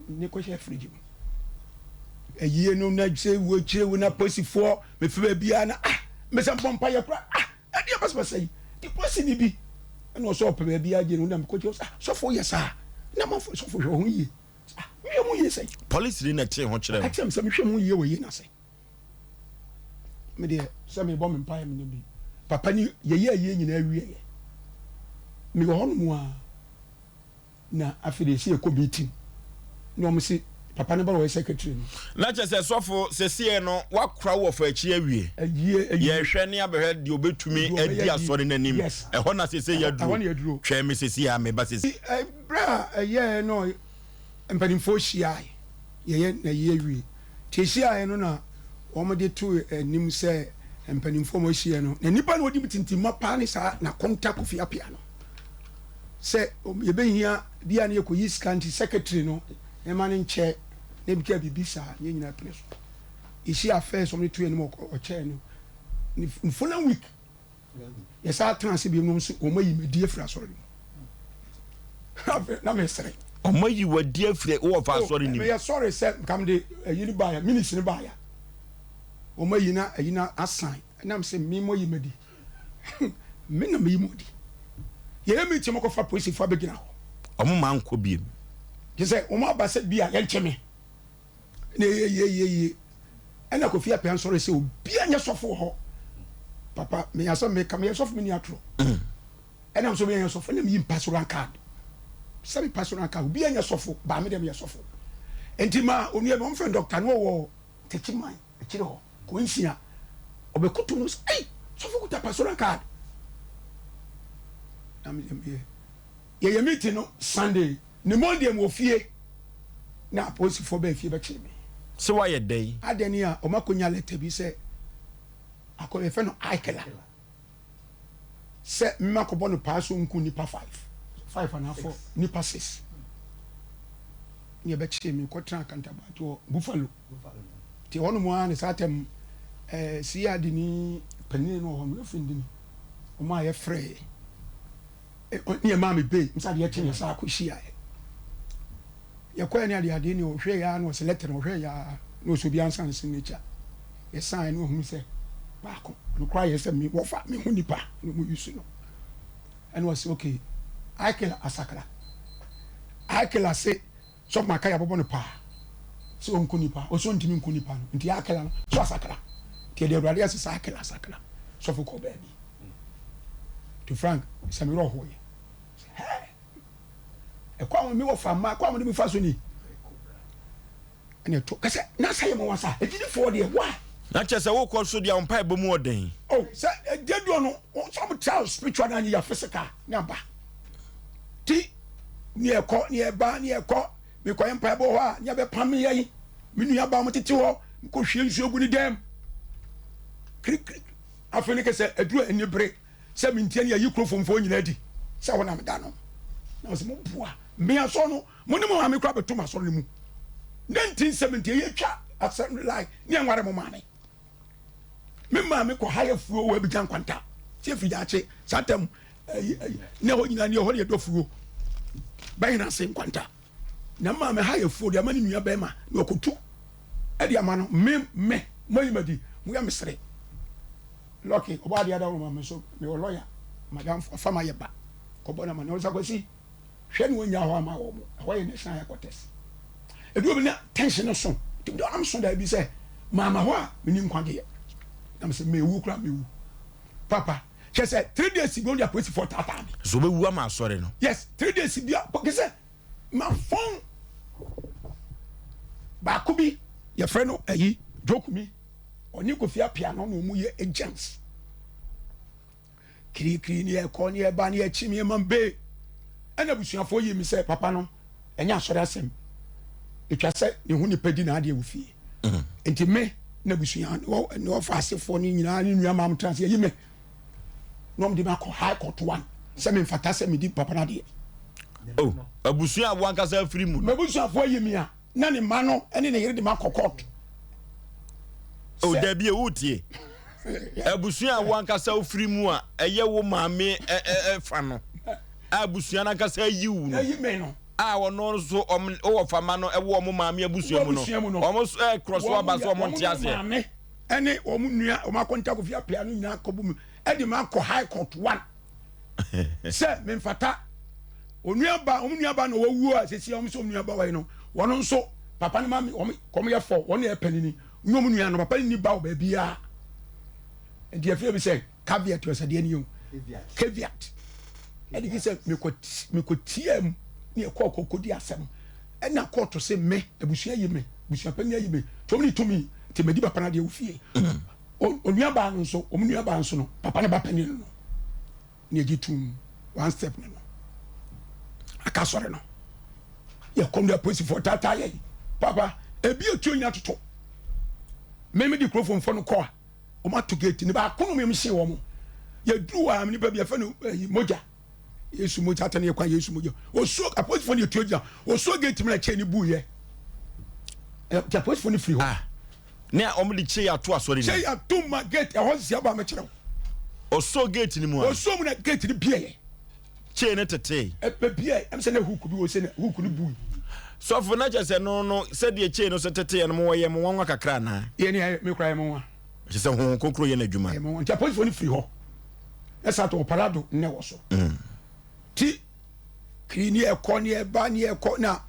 [SPEAKER 1] ne kɔhyɛ fridge mu ayie no na sɛ wo akyire wo na posifoɔ mefi baabiara na ah mesɛ mbɔ mpa yɛ kora ah ɛdeɛ basabasa yi de posi ni bi ɛna ɔsɛ ɔpɛ baabi agye no na mekɔkyɛ sɛ ah sɔfo yɛ saa na mafo sɔfo hwɛ ho yie ah mehwɛ ho yie sɛ
[SPEAKER 2] polisi ni na ɛtee ho kyerɛ
[SPEAKER 1] m ɛkyerɛ m sɛ mehwɛ ho yie wɔ yie na sɛ Me deɛ sɛ mebɔ me mpaeɛ menyɛ bi. Papa ni yɛyɛ ayie nyinaa wieɛ. Mewɔ hɔ nom a na afei deɛ sɛ yɛkɔ meeting na wɔn se papa no ba wɔyɛ secretary no.
[SPEAKER 2] Na kyerɛ sɛ sɔfo sɛsiɛ no wakora wo wɔfa akyi awie.
[SPEAKER 1] Ayie ayie.
[SPEAKER 2] Yɛhwɛ ne abɛhwɛ deɛ obɛtumi adi asɔre no anim.
[SPEAKER 1] Yes.
[SPEAKER 2] Ɛhɔ na sɛsɛ yɛaduro. Twɛn me sɛsiɛ a meba sɛsiɛ.
[SPEAKER 1] Berɛ a ɛyɛɛ no mpanimfoɔ hyiae yɛyɛ n'ayi awie. Nti yɛhyiaeɛ no na wɔde too anim sɛ mpanimfoɔ a wɔahyiaeɛ no, na nipa na ɔdi mu tintimma paa ne saa Nakonta Kofi Appiah no, sɛ yɛbɛhia bi a na yɛkɔyi sika nti secretary no yɛma no nkyɛ na ebi ka biribi saa na yɛn nyinaa pene so. Yɛhyia first wɔde too anim ɔkyɛɛ no ne following week Yɛsan tena ase bio no nso, wɔayi me adi afiri asɔre no mu. Na mesere.
[SPEAKER 2] Wɔayi wo adi afiri wɔ fa asɔre no mu.
[SPEAKER 1] Meyɛ sɔre sɛ nka mede ayi no baeɛ, minutes no baeɛ. Wɔayi na ayi no asan. Ɛnam sɛ me mo ayi me adi. Me na meyi mo adi. Yɛyɛ meeting wɔkɔfa polisifoɔ abɛgyina hɔ.
[SPEAKER 2] Wɔn ma nkɔ biem.
[SPEAKER 1] Kyerɛ sɛ wɔn aba sɛ bi a yɛnkyɛ me. Na ɛyɛ yie yie yie. Ɛna Kofi Appiah nsɔre sɛ obiara nyɛ sɔfo wɔ hɔ. Papa, me asɛm meka, meyɛ sɔfo menni atorɔ. Ɛna nso meyɛ sɔfo, ɛna meyi pastoral card. Sɛ me pastoral card, obiara nyɛ sɔfo, baa me deɛ meyɛ sɔfo. Nti ma onua bi, wɔmfrɛ no dɔkta, na ɔwɔ Techiman akyire hɔ, Kwansia. Ɔbɛkoto no sɛ, ei, sɔfo kuta pastoral card. Na meyɛ, meyɛ, yɛyɛ meeting no Sunday. Ne Monday mu wɔ fie na apolisifoɔ baa fie bɛkyee me.
[SPEAKER 2] Sɛ woayɛ dɛn?
[SPEAKER 1] Adɛn ni a wɔakɔnya lɛtɛ bi sɛ akɔ yɛfrɛ no Aikela sɛ mma kɔbɔ no paa so nku nnipa five five anaa four nnipa six ne yɛbɛkyee me kɔtena Kantabanti wɔ Buffalo nti ɛhɔ nom ara ne saa tɛm ɛɛ CID ni panin no wɔ hɔ no efiri ndini wɔn a yɛfrɛɛ ne yɛmaa me bail nsa adeɛ kye ne saa kɔhyiaeɛ yɛkɔɛ ne adeɛ adeɛ ne ɔhwɛ yɛ na ɔsɛ lɛtɛ no ɔhwɛ yɛ na ɔsɛ obi ansa ne signature yɛsan ne ɔhunu sɛ baako ɔno koraa yɛ sɛ me wɔfa me ho nipa na ɔmo yusu no ɛna ɔsɛ okay Aikela asakra Aikela se Sɔfo Maka yɛabobɔ no paa sɛ ɔnku nipa, ɔsɛ ɔntumi nku nipa no, nti Akela no so asakra, nti yɛde Awurade ase sɛ Akela asakra. Sɔfo kɔɔ baabi, to Frank sɛ me werɛ hoeɛ, sɛ hɛɛ, ɛkwan a me wɔfa mma, ɛkwan a mode me fa so ni, ɛna ɛto, kɛsɛ na sɛ yɛ mo wasa, agyidifoɔ deɛ, why?
[SPEAKER 2] Na kyerɛ sɛ wokɔ so deɛ wo mpaebɔ mu ɔden.
[SPEAKER 1] Oh, sɛ ɛdeɛ duo no, sɛ ɔmo tra spiritual na anyɛ yɛ physical ne aba. Ti. Ne ɛkɔ ne ɛba ne ɛkɔ mekɔyɛ mpaebɔ hɔ a ne abɛpam me yɛyi me nua ba mo tete hɔ mekɔhwie nsuo gu ne dɛm kirikiri afei ne kɛsɛ aduru ani bere sɛ mentia ne ayi kuro fomfoɔ nyinaa di sɛ hɔ na meda no na ɔsɛ moboa me asɔ no mo ne mo maame kora bɛto m'asɔre no mu 1970 yɛtwa asɛm line ne ɛnware mo maame Me maame kɔ ha yɛ fuo wɔ Abidjan Nkwanta sɛ firi daakye saa tam ɛyi ɛyi ne ɛhɔ nyinaa ne ɛhɔ ne ɛdɔ fuo bɛyɛ ase Nkwanta na maame ha yɛ fuo de ama ne nua bɛrima na ɔkɔtu ɛde ama no me me mo ayi ma di mo yɛ mesere lɔki ɔbɔ adeɛ ada wɔn maame so mewɔ lɔya madam ɔfa ma yɛ ba kɔbɔ na ma ne ɔnsa kwasi hwɛ ne wɔnya hɔ ama wɔn ɛhɔ yɛ national headquarters edu obi na tension no so nti bi ɔnam so daabi sɛ maama hɔ a meni nkwagyeɛ na mesɛ mewu kora mewu papa kyɛ sɛ 3 days bi ɔde apolisifoɔ taataa me
[SPEAKER 2] so wobɛwu ama asɔre no.
[SPEAKER 1] Yes, 3 days bi a kɛ sɛ mafɔn baako bi yɛfrɛ no ayi jokumi ɔne Kofi Apia no na ɔmu yɛ agents kirikiri ne ɛkɔ ne ɛba ne ɛkyi ne ɛma mbee ɛna abusuafoɔ yi mi sɛ papa no ɛnyɛ asɔre asɛm ɛtwa sɛ ne ho nipa di n'adeɛ wɔ fie nti me na abusua ne ɔfa asefoɔ ne nyinaa ne nua maam tena ase yɛyi me na ɔmde me akɔ high court one sɛ memfata sɛ medi papa no adeɛ.
[SPEAKER 2] Oh, abusua a wankasa afiri mu no.
[SPEAKER 1] M'abusuafoɔ ayi me a na ne mma no ne ne yere de me akɔ court.
[SPEAKER 2] O dabi e wotie. Abusua a wankasa ofiri mu a ɛyɛ wo maame ɛfa no. A abusua no ankasa ayi wo no.
[SPEAKER 1] Ayi me no.
[SPEAKER 2] A ɔno nso ɔm wɔ fama no ɛwɔ ɔmo maame abusua mu no. Ɔmo nso ɛkorɔ so aba so ɔmo nte aseɛ.
[SPEAKER 1] Maame ɛne wɔn nua wɔn akɔnta Kofi Appiah no nyinaa kɔbɔ mu ɛde me akɔ high court one sɛ memfata. Onua ba wɔn nua ba na wɔwuo a sisi wɔn nso wɔn nua ba wɔyi no wɔn nso papa no ma mi wɔn kɔm yɛ fɔ wɔn yɛ panini nye wɔn nua no papa no ni ba wɔ baabiara nti efie bi sɛ caveat wɔ sɛdeɛ ni o caveat ɛde ki sɛ mekɔ mekɔ tia mu ne ɛkɔ kɔ kɔ di asɛm ɛna kɔɔto se me abusua yi me abusua panyin ayi me tí wɔn ni tumi te mɛ di papa no adeɛ wɔ fie onua baa no nso wɔn nua baa nso no papa no ba panyin no. na yɛgye tom one step no no aka sɔre no yɛkɔm de apolisifoɔ taataa yɛn papa ebi etuo nyina toto mɛmi di kurofomfoɔ no kɔ a wɔn ato gate ne baako no mɛmi hyɛ wɔn yɛduru hɔ a nipa bi yɛfɛ no ɛyi mogya yesu mogya atɛ ne yɛ kwan yesu mogya osuo apolisifoɔ no yɛ tuo gyina osuo gate mu na kyɛn ne bu yɛ ɛ apolisifoɔ no firi hɔ.
[SPEAKER 2] Ah. Ne a wɔn de kyei ato asɔre no mu.
[SPEAKER 1] Kyei ato ma gate ɛhɔ sisi aba mɛkyerɛ wo.
[SPEAKER 2] Ɔsɔ gate no mu a.
[SPEAKER 1] Ɔsɔ mu na gate no bie yɛ.
[SPEAKER 2] Kyei no tetee.
[SPEAKER 1] Ɛbɛ bie ɛm sɛ na hook bi wɔ sɛ na hook no bui.
[SPEAKER 2] Sɔfo na kyerɛ sɛ no no sɛdeɛ kyei no so tetee no mo wɔyɛ mo nwanwa kakra anaa.
[SPEAKER 1] Yɛ ne yɛ me kora yɛ mo nwa.
[SPEAKER 2] Kyerɛ sɛ Honhom Kronkron yɛ n'adwuma.
[SPEAKER 1] Yɛ mo nwa nti apolisifoɔ no firi hɔ ɛsa to ɔparado nnɛ wɔ so. Ti kiri ne ɛkɔ ne ɛba ne ɛkɔ na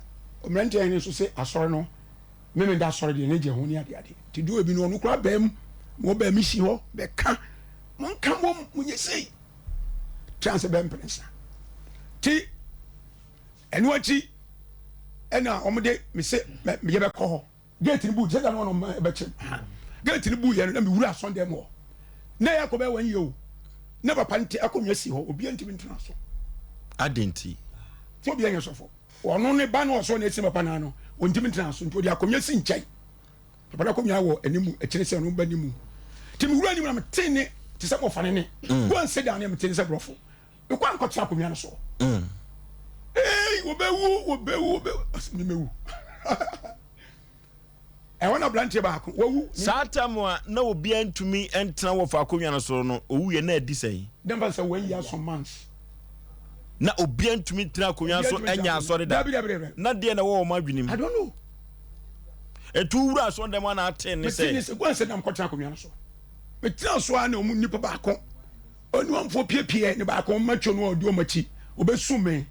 [SPEAKER 1] mmeranteɛ no nso sɛ asɔre no. Memenda asɔre deɛ ne gye ho ne adeade nti do ebi no ɔno koraa baa mu ma ɔbaa mi si hɔ bɛka monka mom monyɛ sei tra sɛ bɛmprɛnsa ti ɛno akyi ɛna wɔde me se meyɛ bɛkɔ hɔ gate no bu sɛ da no ɔno bɛkyɛ gate no bu yɛ no na mewura asɔndɛm hɔ na yɛ akɔ bɛyɛ wɔn yɛ o na papa nte akonnwa si hɔ obiara ntumi ntena so
[SPEAKER 2] adɛn nti
[SPEAKER 1] sɛ obiara nyɛ sɔfo. Ɔno ne ba no ɔsɔ na esi papa no ano, ɔntumi ntena so, nti ɔde akonnwa si nkyɛn. Papa no akonnwa wɔ anim, ɛkyerɛ sɛ ɔno ba ne mu. Nti mewura anim na mete ne te sɛ mmɔfa ne ne. Mm. Go and sit down ne mete ne sɛ borɔfo. Mekɔ ankɔtena akonnwa no so. Mm. Ei, wɔbɛwu, wɔbɛwu, wɔbɛwu. Ɔsɛ me mɛwu. Ɛhɔ na aberanteɛ baako, wawu.
[SPEAKER 2] Saa tam a na obiara ntumi ntena wɔ fa akonnwa no so no, owuiɛ na adi sɛn?
[SPEAKER 1] Dɛm fa sɛ one year some months.
[SPEAKER 2] Na obiara ntumi ntena akonnwa so nyɛ asɔre da.
[SPEAKER 1] Dabi, dabi, dabi.
[SPEAKER 2] Na deɛ na ɛwɔ wɔn adwene mu.
[SPEAKER 1] I don't know.
[SPEAKER 2] Etu wura asɔre dɛm a na ate ne sɛ.
[SPEAKER 1] Mete ne sɛ, go and sit down kɔtena akonnwa no so. Metena so a na wɔn nipa baako. Onuamfoɔ piapiaɛ ne baako macho no a ɔdi wɔn akyi, ɔbɛsum me.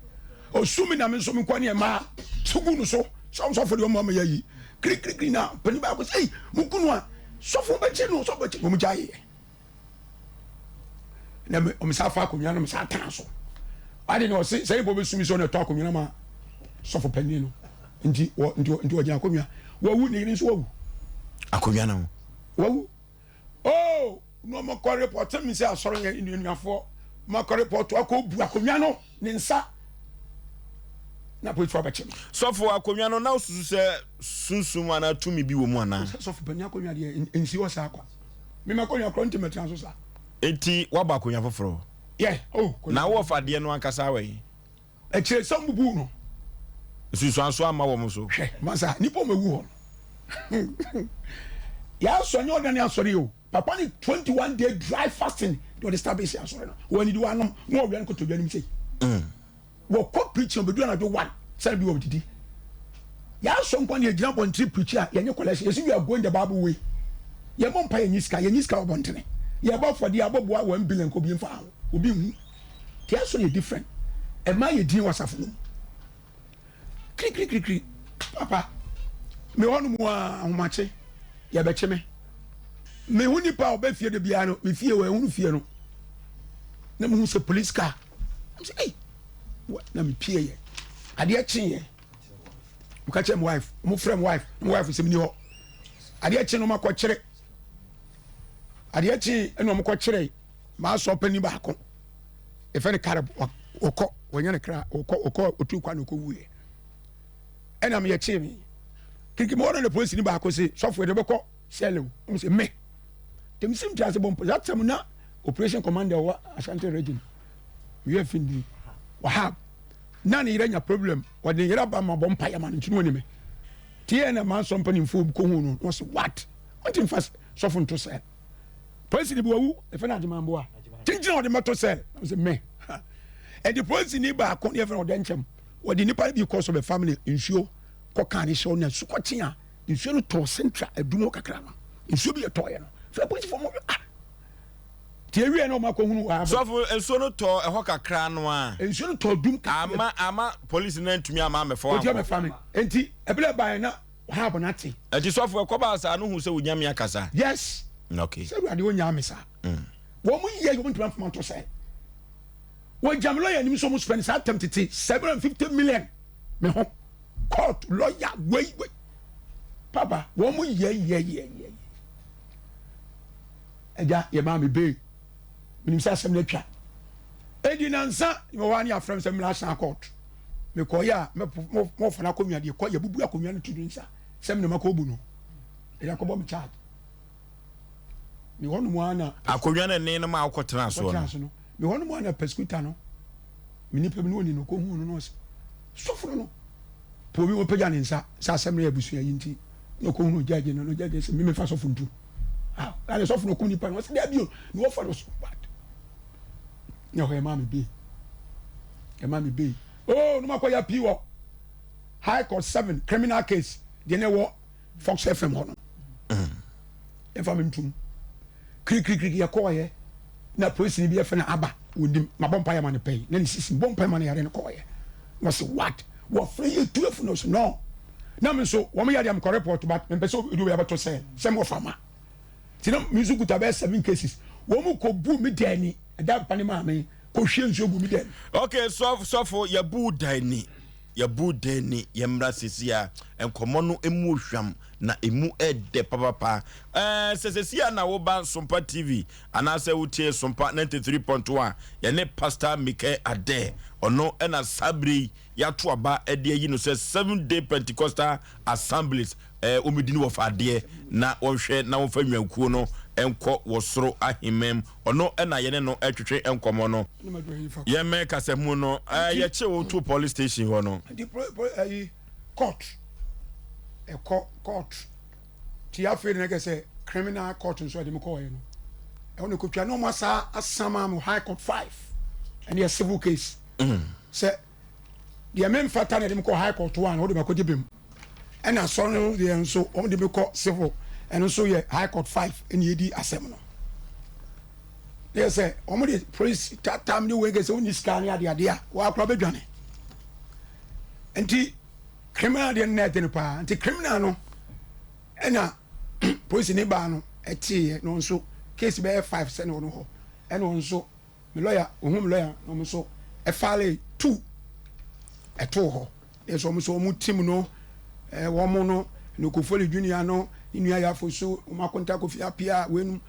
[SPEAKER 1] Ɔsum me na me nso mekɔ ne ɛmaa so gu no so. Sɛ sɔfo deɛ ɔma meyɛ yi kirikirikiri na panin baako sɛ, ei, mo ku no a, sɔfo bɛkyi no, sɔfo bɛkyi no. Wɔn gyaeɛ. Na me, wɔn sa fa akonnwa no, me sa tena so. Ade na ɔse, sɛ nipa bɛsum sɛ ɔna ɛtɔ akonnwa no ma sɔfo panin no. Nti, wɔ, nti, nti ɔgyina akonnwa. Wawu, ne yere nso wawu.
[SPEAKER 2] Akonnwa no.
[SPEAKER 1] Wawu. Oh, na ɔmo kɔ report mi sɛ asɔre yɛ nnuanuafoɔ mo akɔ report akɔ bu akonnwa no ne nsa na polisifoɔ abɛkye me.
[SPEAKER 2] Sɔfo akonnwa no na osusu sɛ sunsum anaa tumi bi wɔ mu anaa?
[SPEAKER 1] Sɛ sɔfo panyin akonnwa deɛ nsi hɔ saa kwa. Mema akonnwa korɔ nti mɛtena so saa.
[SPEAKER 2] Enti wabɔ akonnwa foforɔ?
[SPEAKER 1] Yeah, oh.
[SPEAKER 2] Na wɔfa deɛ no ankasa wɔ he?
[SPEAKER 1] Ɛkyerɛ sɛ wɔbubuu no.
[SPEAKER 2] Nsunsuanso amma wɔn so.
[SPEAKER 1] Hwɛ, masa, nnipa wɔn awu hɔ no. Yɛasɔ nyɛ ɔdane asɔre o. Papa ne 21 day dry fasting na ɔde establish asɔre no. Wɔn anidi wɔanom na wɔwia no kotodwe anim sei. Mm. Wɔkɔ preaching obedu anadwo one sɛ bi wɔdidi. Yɛasɔ nkwa ne yɛgyina abɔntene preach a yɛnyɛ collection. Yɛsi we are going the Bible way. Yɛmmɔ mpa yɛnyi sika, yɛnyi sika wɔ abɔntene. Yɛbɔ afɔdeɛ abɔboa 1 billion kɔ obi mfa ho. Obi nhu. Te asɔre yɛ different. Ɛma yɛ din wɔ asafo no mu. Kirikirikirikiri. Papa, me hɔ nom a ahomakye yɛbɛkye me. Me ho nipa a ɔbɛ fie de biara no, me fie wɔ ɛhunu fie no. Na me hu sɛ police car. I'm say, hey, na me pie yɛ. Adeɛ kye yɛ. Mo ka kyerɛ mo wife, mo frɛ mo wife, mo wife sɛ me ni hɔ. Adeɛ kye no ma kɔ kyerɛ. Adeɛ kye ɛna ɔmo kɔ kyerɛ. M'asɔr panyin baako, yɛfrɛ no Caleb, ɔkɔ, wɔnyɛ no kra, ɔkɔ, ɔkɔ, otu kwan na ɔkɔ wuiɛ. Ɛna meyɛ kyee me. Kiriki mo hɔ no na polisi ni baako se, sɔfo yɛde bɛkɔ sɛlɛ o. Ɔmo se, me. Tɛm si mti ase bɔ mpo. That time na operation commander wɔ Ashanti region. Meyɛ findi. Wahab. Na ne yere anya problem. Wɔde ne yere aba ma bɔ mpa yɛ ma no nti no wɔni me. Tiɛ na m'asɔr mpanimfoɔ kɔhu no na ɔse, what? Ɔnti mfa sɔfo nto sɛl. Polisi ni bi wawu efe na adwuma kyinkyin a ɔde mɛto sɛl na sɛ mɛ ɛdi polisi ni baako ne efe na ɔdɛ nkyɛm wɔde nipa bi kɔ so bɛ family nsuo kɔ kan ne hyɛw na sukɔ kyen a nsuo no tɔ central adum hɔ kakra no nsuo bi yɛ tɔ yɛ no fɛ polisi fɔ mo ah tie wie na ɔmo akɔ hunu wɔ
[SPEAKER 2] sɔfo nsuo no tɔ ɛhɔ kakra no a
[SPEAKER 1] nsuo no tɔ dum kakra
[SPEAKER 2] ama ama polisi na ntumi ama amɛfɔ
[SPEAKER 1] ankɔ otu amɛfa mi nti ebile ban na Wahab no ate.
[SPEAKER 2] Ɛnti sɔfo ɛkɔbaa saa no hu sɛ Onyame akasa.
[SPEAKER 1] Yes.
[SPEAKER 2] Okay.
[SPEAKER 1] Sɛ Awurade onyaa me saa. Mm. Wɔn yɛ wɔn ntoma mfoma nto sɛ. Wɔgya me lawyer anim sɛ wɔn spend saa tɛm tete 750 million me ho. Court lawyer wei wei. Papa wɔn yɛ yɛ yɛ yɛ. Ɛgya yɛ maa me bail. Menim sɛ asɛm no atwa. Edi nansa mewɔ hɔ a ne afrɛ me sɛ mmra asan court. Mekɔeɛ a mɔfa no akonnwa deɛ kɔ yɛbubu akonnwa no to ne nsa sɛ me na makɔbu no. Ɛde akɔbɔ me charge. Me hɔ nom ara na
[SPEAKER 2] akonnwa no ne no ma wokɔtena soɔ
[SPEAKER 1] no. Me hɔ nom ara na pɛsikuta no me nipa bi ne ɔni no kɔhu no na ɔsɛ sɔfo no no po bi wɔpagya ne nsa sɛ asɛm no yɛ abusua yi nti na ɔkɔhunu gyagye no no gyagye sɛ memefa sɔfo ntu. Ah, na ne sɔfo no kum nipa no ɔsɛ daabi o na wɔfa no so what na ɛhɔ ɛma me bee ɛma me bee oh no makɔ ya pii wɔ high court seven criminal case deɛ na ɛwɔ Fox FM hɔ no ɛfa me ntum kirikirikiri yɛkɔɔyɛ na polisi ni bi yɛfɛ no aba wɔnim mabɔ mpa yɛ ma no pɛyi na ne sisi bɔ mpa ma no yare no kɔɔyɛ na ɔsɛ what wɔfrɛ yɛ tu afu na ɔsɛ no na me nso wɔn yɛ deɛ mekɔ report but mepɛ sɛ obi obi abɛto sɛ sɛ mewɔ fama ti na me nso kuta bɛyɛ seven cases wɔn kɔ bu me dan ni ɛda mpa ne maame kɔ hwie nsuo gu me dan.
[SPEAKER 2] Okay, sɔfo sɔfo yɛbu dan ni yɛbu dan ni yɛmmra sisi a. Nkɔmmɔ no mu hwam na emu ɛdɛ papapa. Sɛ sɛsi a na woba Sompa TV anaasɛ wotie Sompa 93.1, yɛne Pastor Mike Adair, ɔno ɛna saa bere yi yɛato aba de ayi no sɛ Seventh Day Pentecostal Assemblies wɔmɛdi no wɔfa adeɛ na wɔnhwɛ na wɔmfa nnwankuo no nkɔ wɔ soro ahemman mu. Ɔno ɛna yɛne no ɛtwetwe nkɔmmɔ no. Yɛmmɛn kasamu no, yɛkye wo to police station hɔ no.
[SPEAKER 1] Court ɛkɔ court ti afei na kɛ sɛ criminal court nso ɛde me kɔɔɛ no, ɛhɔ na kotwa na ɔmo asa asama mo High Court 5, ɛne yɛ civil case. Sɛ deɛ me nfata na ɛde me kɔ High Court 1, ɔde me akɔgye bem, ɛna asɔre no deɛ nso ɔmo de me kɔ civil, ɛno nso yɛ High Court 5, ɛna yɛdi asɛm no. Ne yɛ sɛ ɔmo de police tatam ne wei kɛ sɛ wonni sika ne adeade a wɔakora bɛdwane. Nti criminal deɛ no na ɛde no paa. Nti criminal no ɛna polisi ne baa no ɛteeɛ na ɔnso case bɛyɛ 5 sɛ na ɔno hɔ, ɛna ɔnso me lawyer, ohun me lawyer na ɔmo nso ɛfaale 2 ɛtoo hɔ. Na ɛsɛ ɔmo nso ɔmo team no, wɔn no Nokofoli Junior no ne nua Yafo so ɔmo akonta Kofi Apia wɛnum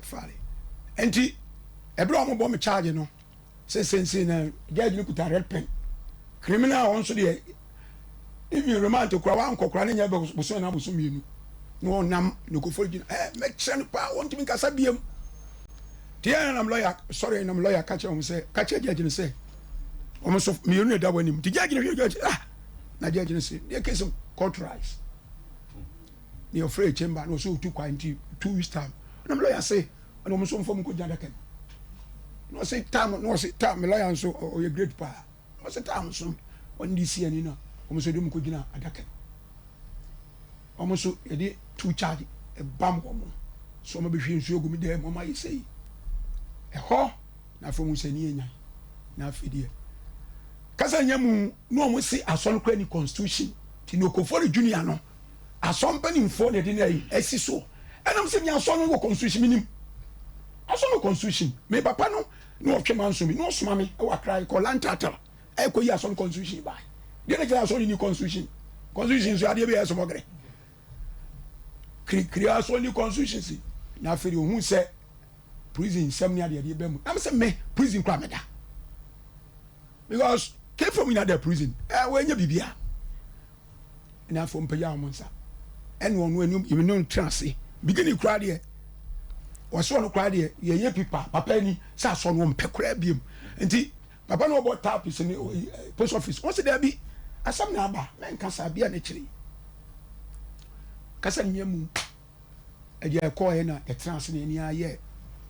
[SPEAKER 1] faale. Nti ɛbɛrɛ ɔmo bɔ me charge no sɛsɛnsɛn na judge no kuta red pen. Criminal wɔn nso deɛ, even remand kora wankɔ kora ne nyɛ bosom na bosom 2 na wɔnam Nokofoli Junior mɛkyerɛ no paa, wɔntumi nkasa biem. Te yɛn nam lawyer sɔre nam lawyer ka kyerɛ wɔn sɛ ka kyerɛ judge no sɛ wɔn nso 2 na ɛda wɔn anim. Nti judge no hwɛ judge, ah, na judge no sɛ deɛ case court rise ne ɔfrɛ chamber na ɔsɛ otu kwan nti 2 weeks time. Nam lawyer sɛ ɛna wɔn nso nfam nkɔ gyina adaka mu na ɔsɛ time na ɔsɛ time. Me lawyer nso ɔyɛ great paa. Ɔsɛ time nso wɔn de si ani na wɔn nso de wɔn kɔ gyina adaka mu. Wɔn nso yɛde two charge ɛbam wɔn so, wɔn bɛhwie nsuo gu mi dɛm, wɔn ayɛ sɛ yi ɛhɔ na afei wɔn sɛ ni yɛ nyan. Na afei deɛ kasa nyɛ mu na wɔn si asɔre kura ni constitution ti na Okofori Junior no asɔn mpanimfoɔ na ɛde na ayi ɛsi so. Ɛnam sɛ mi asɔre no wɔ constitution, mi nim asɔre no constitution. Mi papa no na ɔtwe manso mi na ɔsoma mi ɛwɔ Akra kɔ lantata ɛkɔ yi asɔre constitution baa deɛ na kyerɛ asɔre ni constitution. Constitution nso adeɛ bi yɛ ɛsɔmɔgɛrɛ kirikiri asɔre ni constitution si. Na afei deɛ ohun sɛ prison nsɛm ne adeɛ deɛ bɛ mu nam sɛ me prison kora meda because kefam nyina da prison wɔnyɛ biribia. Na afei mpagya wɔn nsa ɛna ɔno anim yɛn no tena ase beginning koraa deɛ wɔsɛ ɔno koraa deɛ yɛyɛ pipa papa ani sɛ asɔ no ɔmpɛ koraa biem. Nti papa no ɔbɔ tap sɛ ne post office, wɔn sɛ daabi, asɛm na aba mɛnka saa bia n'akyiri kasa nyɛ mu. Ɛdeɛ ɛkɔɔɛ na yɛtena ase na yɛni ayɛ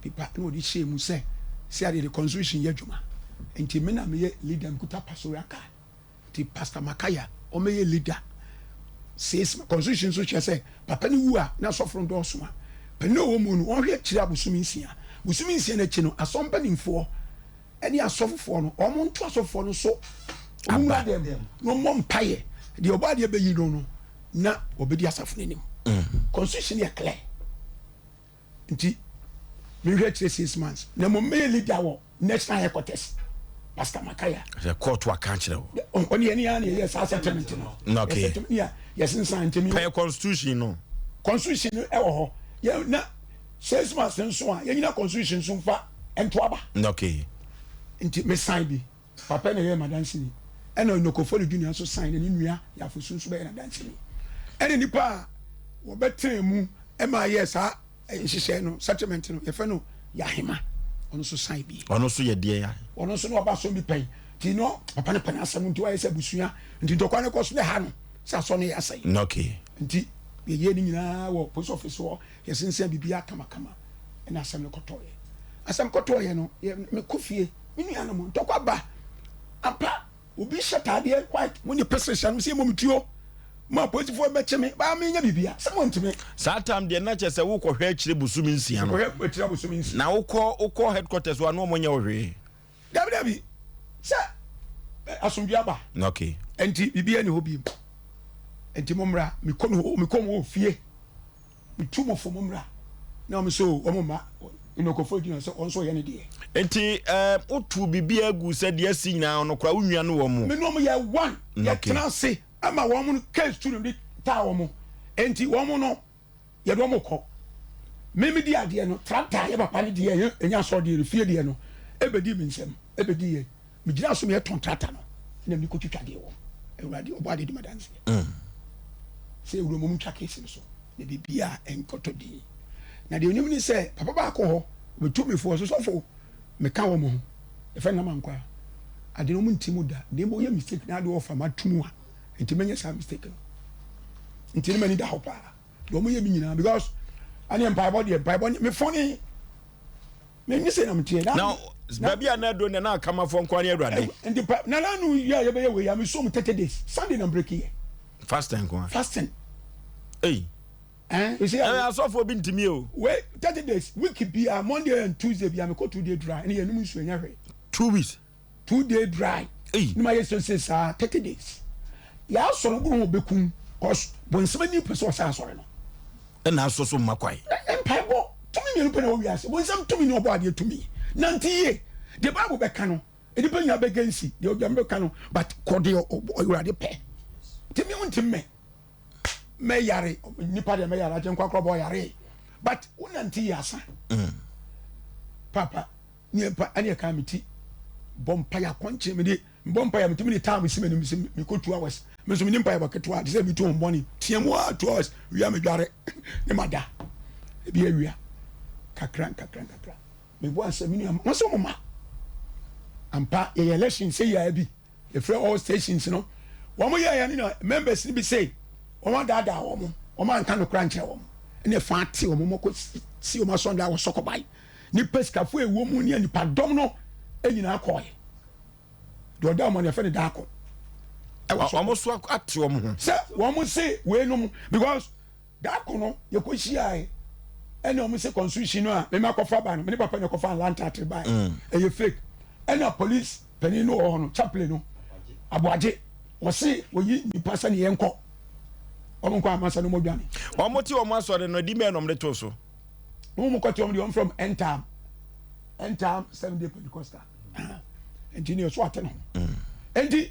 [SPEAKER 1] pipa na wɔde hyɛ mu sɛ adeɛ de constitution yɛ adwuma. Nti me na meyɛ leader, mekuta pastoral card, nti Pastor Makaya ɔmɛyɛ leader 6. Constitution nso kyerɛ sɛ papa no wu a na asɔfo no dɔɔso a, panin a ɔwɔ mu no wɔnhwɛ akyire abosome 6. Bosome 6 no akyi no, asɔm mpanimfoɔ ne asɔfofoɔ no wɔn nto asɔfofoɔ no so, wɔn nwura dɛm na wɔmmɔ mpaeɛ deɛ ɔbɔ adeɛ bɛyi no na wɔbɛdi asafo no anim. Constitution yɛ clear, nti mehwɛ akyire 6 months na mmom mɛyɛ leader wɔ national headquarters, Pastor Makaya.
[SPEAKER 2] Sɛ court aka kyerɛ
[SPEAKER 1] wo. Ɔne yɛne yɛn na yɛyɛ saa settlement no.
[SPEAKER 2] Okay.
[SPEAKER 1] Yɛ settlement yɛ yɛsensan ntɛmi.
[SPEAKER 2] Pɛ constitution no.
[SPEAKER 1] Constitution no ɛwɔ hɔ yɛ na 6 months nso a yɛnyina constitution nso nfa ntoaba. Nti me sign bi, papa na yɛ madansini, ɛna Nokofori Junior nso sign na ne nua Yafosu nso bɛyɛ nadansini, ɛna nipa a wɔbɛtena mu ɛma yɛ saa nhyehyɛ no, settlement no, yɛfɛ no Yahema, ɔno nso sign bi.
[SPEAKER 2] Ɔno nso yɛ deɛ ya.
[SPEAKER 1] Ɔno nso na ɔba so bi pɛn nti no papa no pɛ n'asɛm nti wayɛ sɛ abusua nti ntɔkwa no kɔ so ne ha no sɛ asɔ no yɛ asɛe. Nti yɛyɛ ne nyinaa wɔ post office hɔ, yɛsensɛn biribiara kamakama, ɛna asɛm no kɔtɔɔyɛ. Asɛm kɔtɔɔyɛ no, yɛ mekɔ fie, me nuanom ntɔkwa ba ampa, obi hyɛ taadeɛ white mo ne pese hyɛ no sɛ mmom tuo mo apolisifoɔ bɛkye me baa menyɛ biribia sɛ montumi.
[SPEAKER 2] Saa time deɛ na kyerɛ sɛ wokɔhwɛ akyire bosome 6 no.
[SPEAKER 1] Mekɔhwɛ akyire abosome 6.
[SPEAKER 2] Na wokɔ headquarters hɔ a na ɔmo nyɛ wo hwee?
[SPEAKER 1] Dabi, dabi, sɛ asomdwe aba. Nti biribiara ni hɔ biem, nti mo mmra mekɔ no hɔ, mekɔ mo wɔ fie, metu mo fo, mo mmra na wɔn nso wɔn mma nnɔkɔfo gyina sɛ wɔn nso yɛ ne deɛ.
[SPEAKER 2] Nti wotu biribiara gu sɛ deɛ asi nyinaa no koraa wo nua no wɔ mu.
[SPEAKER 1] Me ne wɔn yɛ one. Yɛtena ase ama wɔn no case tu no de. taa wɔn. Enti wɔn no, yɛde wɔn kɔ. Me medi adeɛ no, tractor a yɛ papa no deɛ, ɛnyɛ ɛnyɛ asɔre deɛ no, fie deɛ no, ɛbɛdii me nsam, ɛbɛdii yɛ. Megyinaa so meyɛ tɔn tractor no, ɛna mede kɔtwitwa deɛ wɔ. Awurade, ɔbɔ adeɛ di m'adanseɛ. Sɛ ewura mu ntwa case no so, na biribiara nkɔtɔ din. Na deɛ onim ne sɛ, papa baako hɔ, ɔbɛtu me fo, ɔse sɔfo, meka wɔn ho, yɛfrɛ no Namankwa. Ade no wɔn nti mu da, na mmom woyɛ mistake na ade ɔfa ma to mu a, nti mɛnyɛ saa mistake no. Nti ne m'ani da hɔ paa. Deɛ wɔn yɛ mi nyinaa because ɛne mpaebɔ deɛ mpaebɔ me fɔne me nye sɛ na meteɛ.
[SPEAKER 2] Na baabi a na aduro na na akamafoɔ nkoa ne Awurade.
[SPEAKER 1] Nti pa na na no yɛ a yɛbɛyɛ wei a me som 30 days Sunday na break yɛ.
[SPEAKER 2] Fasting nkoa.
[SPEAKER 1] Fasting.
[SPEAKER 2] Ei.
[SPEAKER 1] Eh, you see,
[SPEAKER 2] eh, asɔfoɔ bi ntumi o.
[SPEAKER 1] Wei 30 days week bia Monday and Tuesday bia mekɔ 2 day dry ɛne yɛnum nsuo nyɛ hwee.
[SPEAKER 2] 2 weeks.
[SPEAKER 1] 2 day dry.
[SPEAKER 2] Ei.
[SPEAKER 1] Ne ma yɛ sese saa 30 days. Yɛasɔre goro ho bɛkum cause bonsɛm ani pɛ sɛ ɔsɛ asɔre no.
[SPEAKER 2] Ɛna asɔ so mma kwan.
[SPEAKER 1] Mpaebɔ tumi mmienu pɛ na ɛwɔ wiase. Bonsɛm tumi ne ɔbɔ adeɛ tumi. Nante yie. Deɛ Bible bɛka no, nnipa nyinaa bɛgɛ nsi. Deɛ ɔdwam bɛka no, but kɔ deɛ Awurade pɛ. Nti me wontim me. Mɛyare. Nnipa deɛ mɛyare agye nkwa korɔ bɔ ɔyare. But wonante yie asa. Papa, ne mpa ɛne ɛka me ti. Bɔ mpa yɛ akɔnkye me de mbɔ mpa yɛ metumi de time si m'anim sɛ mekɔ 2 hours. Me nso mene mpa yɛ bɔ ketewa te sɛ metu ho bɔne. Tea mu a 2 hours wia medware ne mada. Ebi awia kakra nkakra nkakra. Mebɔ asɛ me nua wɔn sɛ wɔn ma. Ampa yɛyɛ election sɛ yɛ bi. Yɛfrɛ all stations no. Wɔn yɛ yɛ ne na members no bi sɛ wɔn adaadaa wɔn. Wɔn anka no kora nkyerɛ wɔn. Ɛna ɛfa ate wɔn wɔn kɔ si wɔn asɔnda wɔ sɔkɔban. Nipa sikafo a ɛwɔ mu ne nipa dɔm no nyinaa kɔɛ. Deɛ ɔda wɔn no yɛfrɛ no daako. Ɛwɔ sɔkɔ.
[SPEAKER 2] Wɔn so ate wɔn ho.
[SPEAKER 1] Sɛ wɔn se weinom because daako no yɛkɔ hyiae ɛna wɔn se constitution no a mema kɔfa ba no mene papa na kɔfa Atlanta ate ba ɛyɛ fake. Ɛna police panin no wɔ hɔ no chaplain no aboagye wɔse wɔyi nipa sɛ ne yɛnkɔ wɔn nkɔ ama sɛ no mɔdwane.
[SPEAKER 2] Wɔn te wɔn asɔre no adi mɛn na wɔn de to so.
[SPEAKER 1] Wɔn mu kɔte wɔn deɛ wɔn from Entam Entam Seven Day Pentecostal nti ne ɛso ate ne ho nti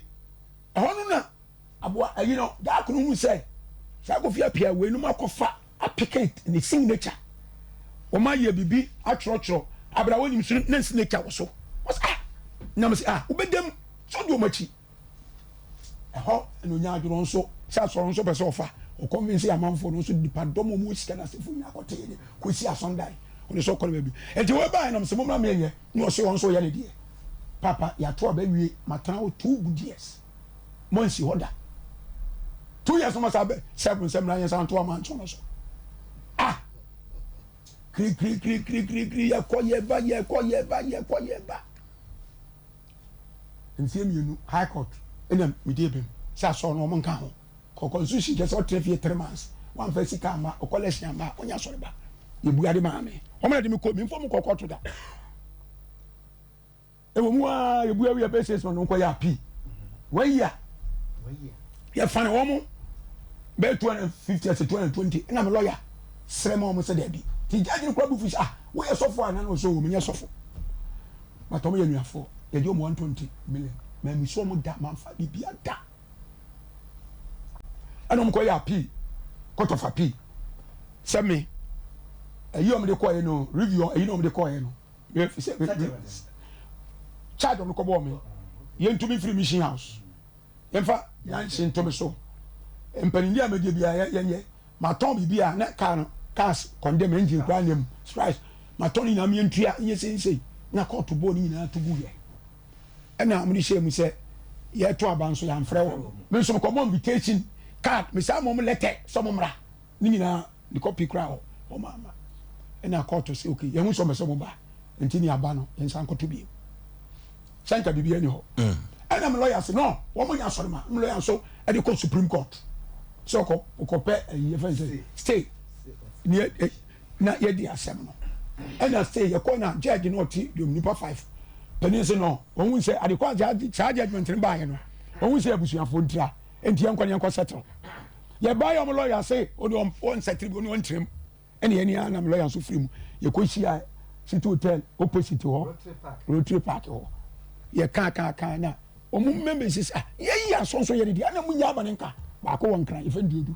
[SPEAKER 1] ɛhɔ no na aboa ayi no daako no hu sɛ saa Kofi Appiah wei no mu akɔfa apeke ne signature wɔn ayɛ bibi atwerɛtwerɛ abira wɔn nim so ne signature wɔ so wɔsɛ ah nam sɛ ah wobɛdam so di wɔn akyi ɛhɔ ɛna onya adwene nso sɛ asɔre nso pɛ sɛ ɔfa ɔconvince amanfoɔ no nso nipa dɔm ɔmo sika na asefo nyinaa kɔte ne kɔsi asɔndan ɔno nso ɔkɔ ne baabi nti wɔn nam sɛ mo mmra meyɛ ne ɔsɛ wɔn nso yɛ ne deɛ papa yɛato aba wie matena hɔ 2 good years mo nsi hɔ da 2 years no ma sa bɛ sɛbo nsɛm mmra yɛn sa nto ama nso no so ah kirikirikirikirikiri yɛkɔ yɛba yɛkɔ yɛba yɛkɔ yɛba mfie 2 high court ɛna mede ebem sɛ asɔre no ɔmo nka ho kɔ constitution kyɛ sɛ ɔtena fie 3 months wamfa sika ama ɔkɔ election ama ɔnyɛ asɔre ba yɛbu ade maa me ɔmo na de me kɔ mi mfɔ mu kɔ kɔto da ɛwɔ mu a yɛbu awie bɛ 6 months nkɔ yɛ appeal 1 year yɛfa ne wɔn bɛyɛ 250 ɛsɛ 220 ɛna me lawyer srɛ ma wɔn sɛ dɛbi ti judge no kura bu fi sɛ ah woyɛ sɔfo a nana ɔsɛ o menyɛ sɔfo but wɔn yɛ nuafoɔ yɛgye wɔn 120 million mɛ mi so wɔn da manfa biribi ada ɛna wɔn kɔ yɛ appeal, court of appeal sɛ me ɛyi wɔn de kɔɔ yɛ no review ɛyi na wɔn de kɔɔ yɛ no sɛ charge wɔn kɔ bɔɔ me yɛntumi firi mission house yɛmfa yansi ntomi so mpanyin a mɛgye bi a yɛnyɛ matɔn biribi a na car no cars condemn engine kura nyɛ strike matɔn ne nyinaa miɛntua nyɛ sensei na kɔɔto bɔɔ ne nyinaa to gu yɛ ɛna wɔn de hyɛ mu sɛ yɛto aba nso yɛamfrɛ wɔn me nso mekɔbɔ invitation card mesaa mɔ mo letter sɛ mo mmra ne nyinaa ne copy kura hɔ wɔn ama ɛna kɔɔto sɛ okay yɛn ho sɛ ɔmɛ sɛ mo ba nti ne aba no yɛn nsa nkɔto bio sɛ nka biribi ani hɔ ɛna me lawyer sɛ no wɔn mo nya asɔre ma me lawyer nso ɛde kɔ Supreme Court sɛ ɔkɔ ɔkɔpɛ ɛyi yɛfɛ sɛ stay ne na yɛdi asɛm no ɛna stay yɛkɔ na judge no ɔte dom nipa five panin sɛ no wɔn ho sɛ adekɔ saa judgement no baayɛ no wɔn ho sɛ abusuafoɔ ntira nti yɛnkɔ ne yɛnkɔ settle yɛbaa yɛ ɔmo lawyer sɛ ɔne ɔn settle bi ɔne ɔntirim ɛne yɛn ni anam lawyer nso firi mu yɛkɔ hyia City Hotel opposite hɔ Rotary Park hɔ yɛ kaa kaa kaa na ɔmo members sɛ ah yɛyi asɔnsɔ yɛ ne deɛ ɛna mo nya ama ne nka baako wɔ Nkran yɛfɛ nduodu.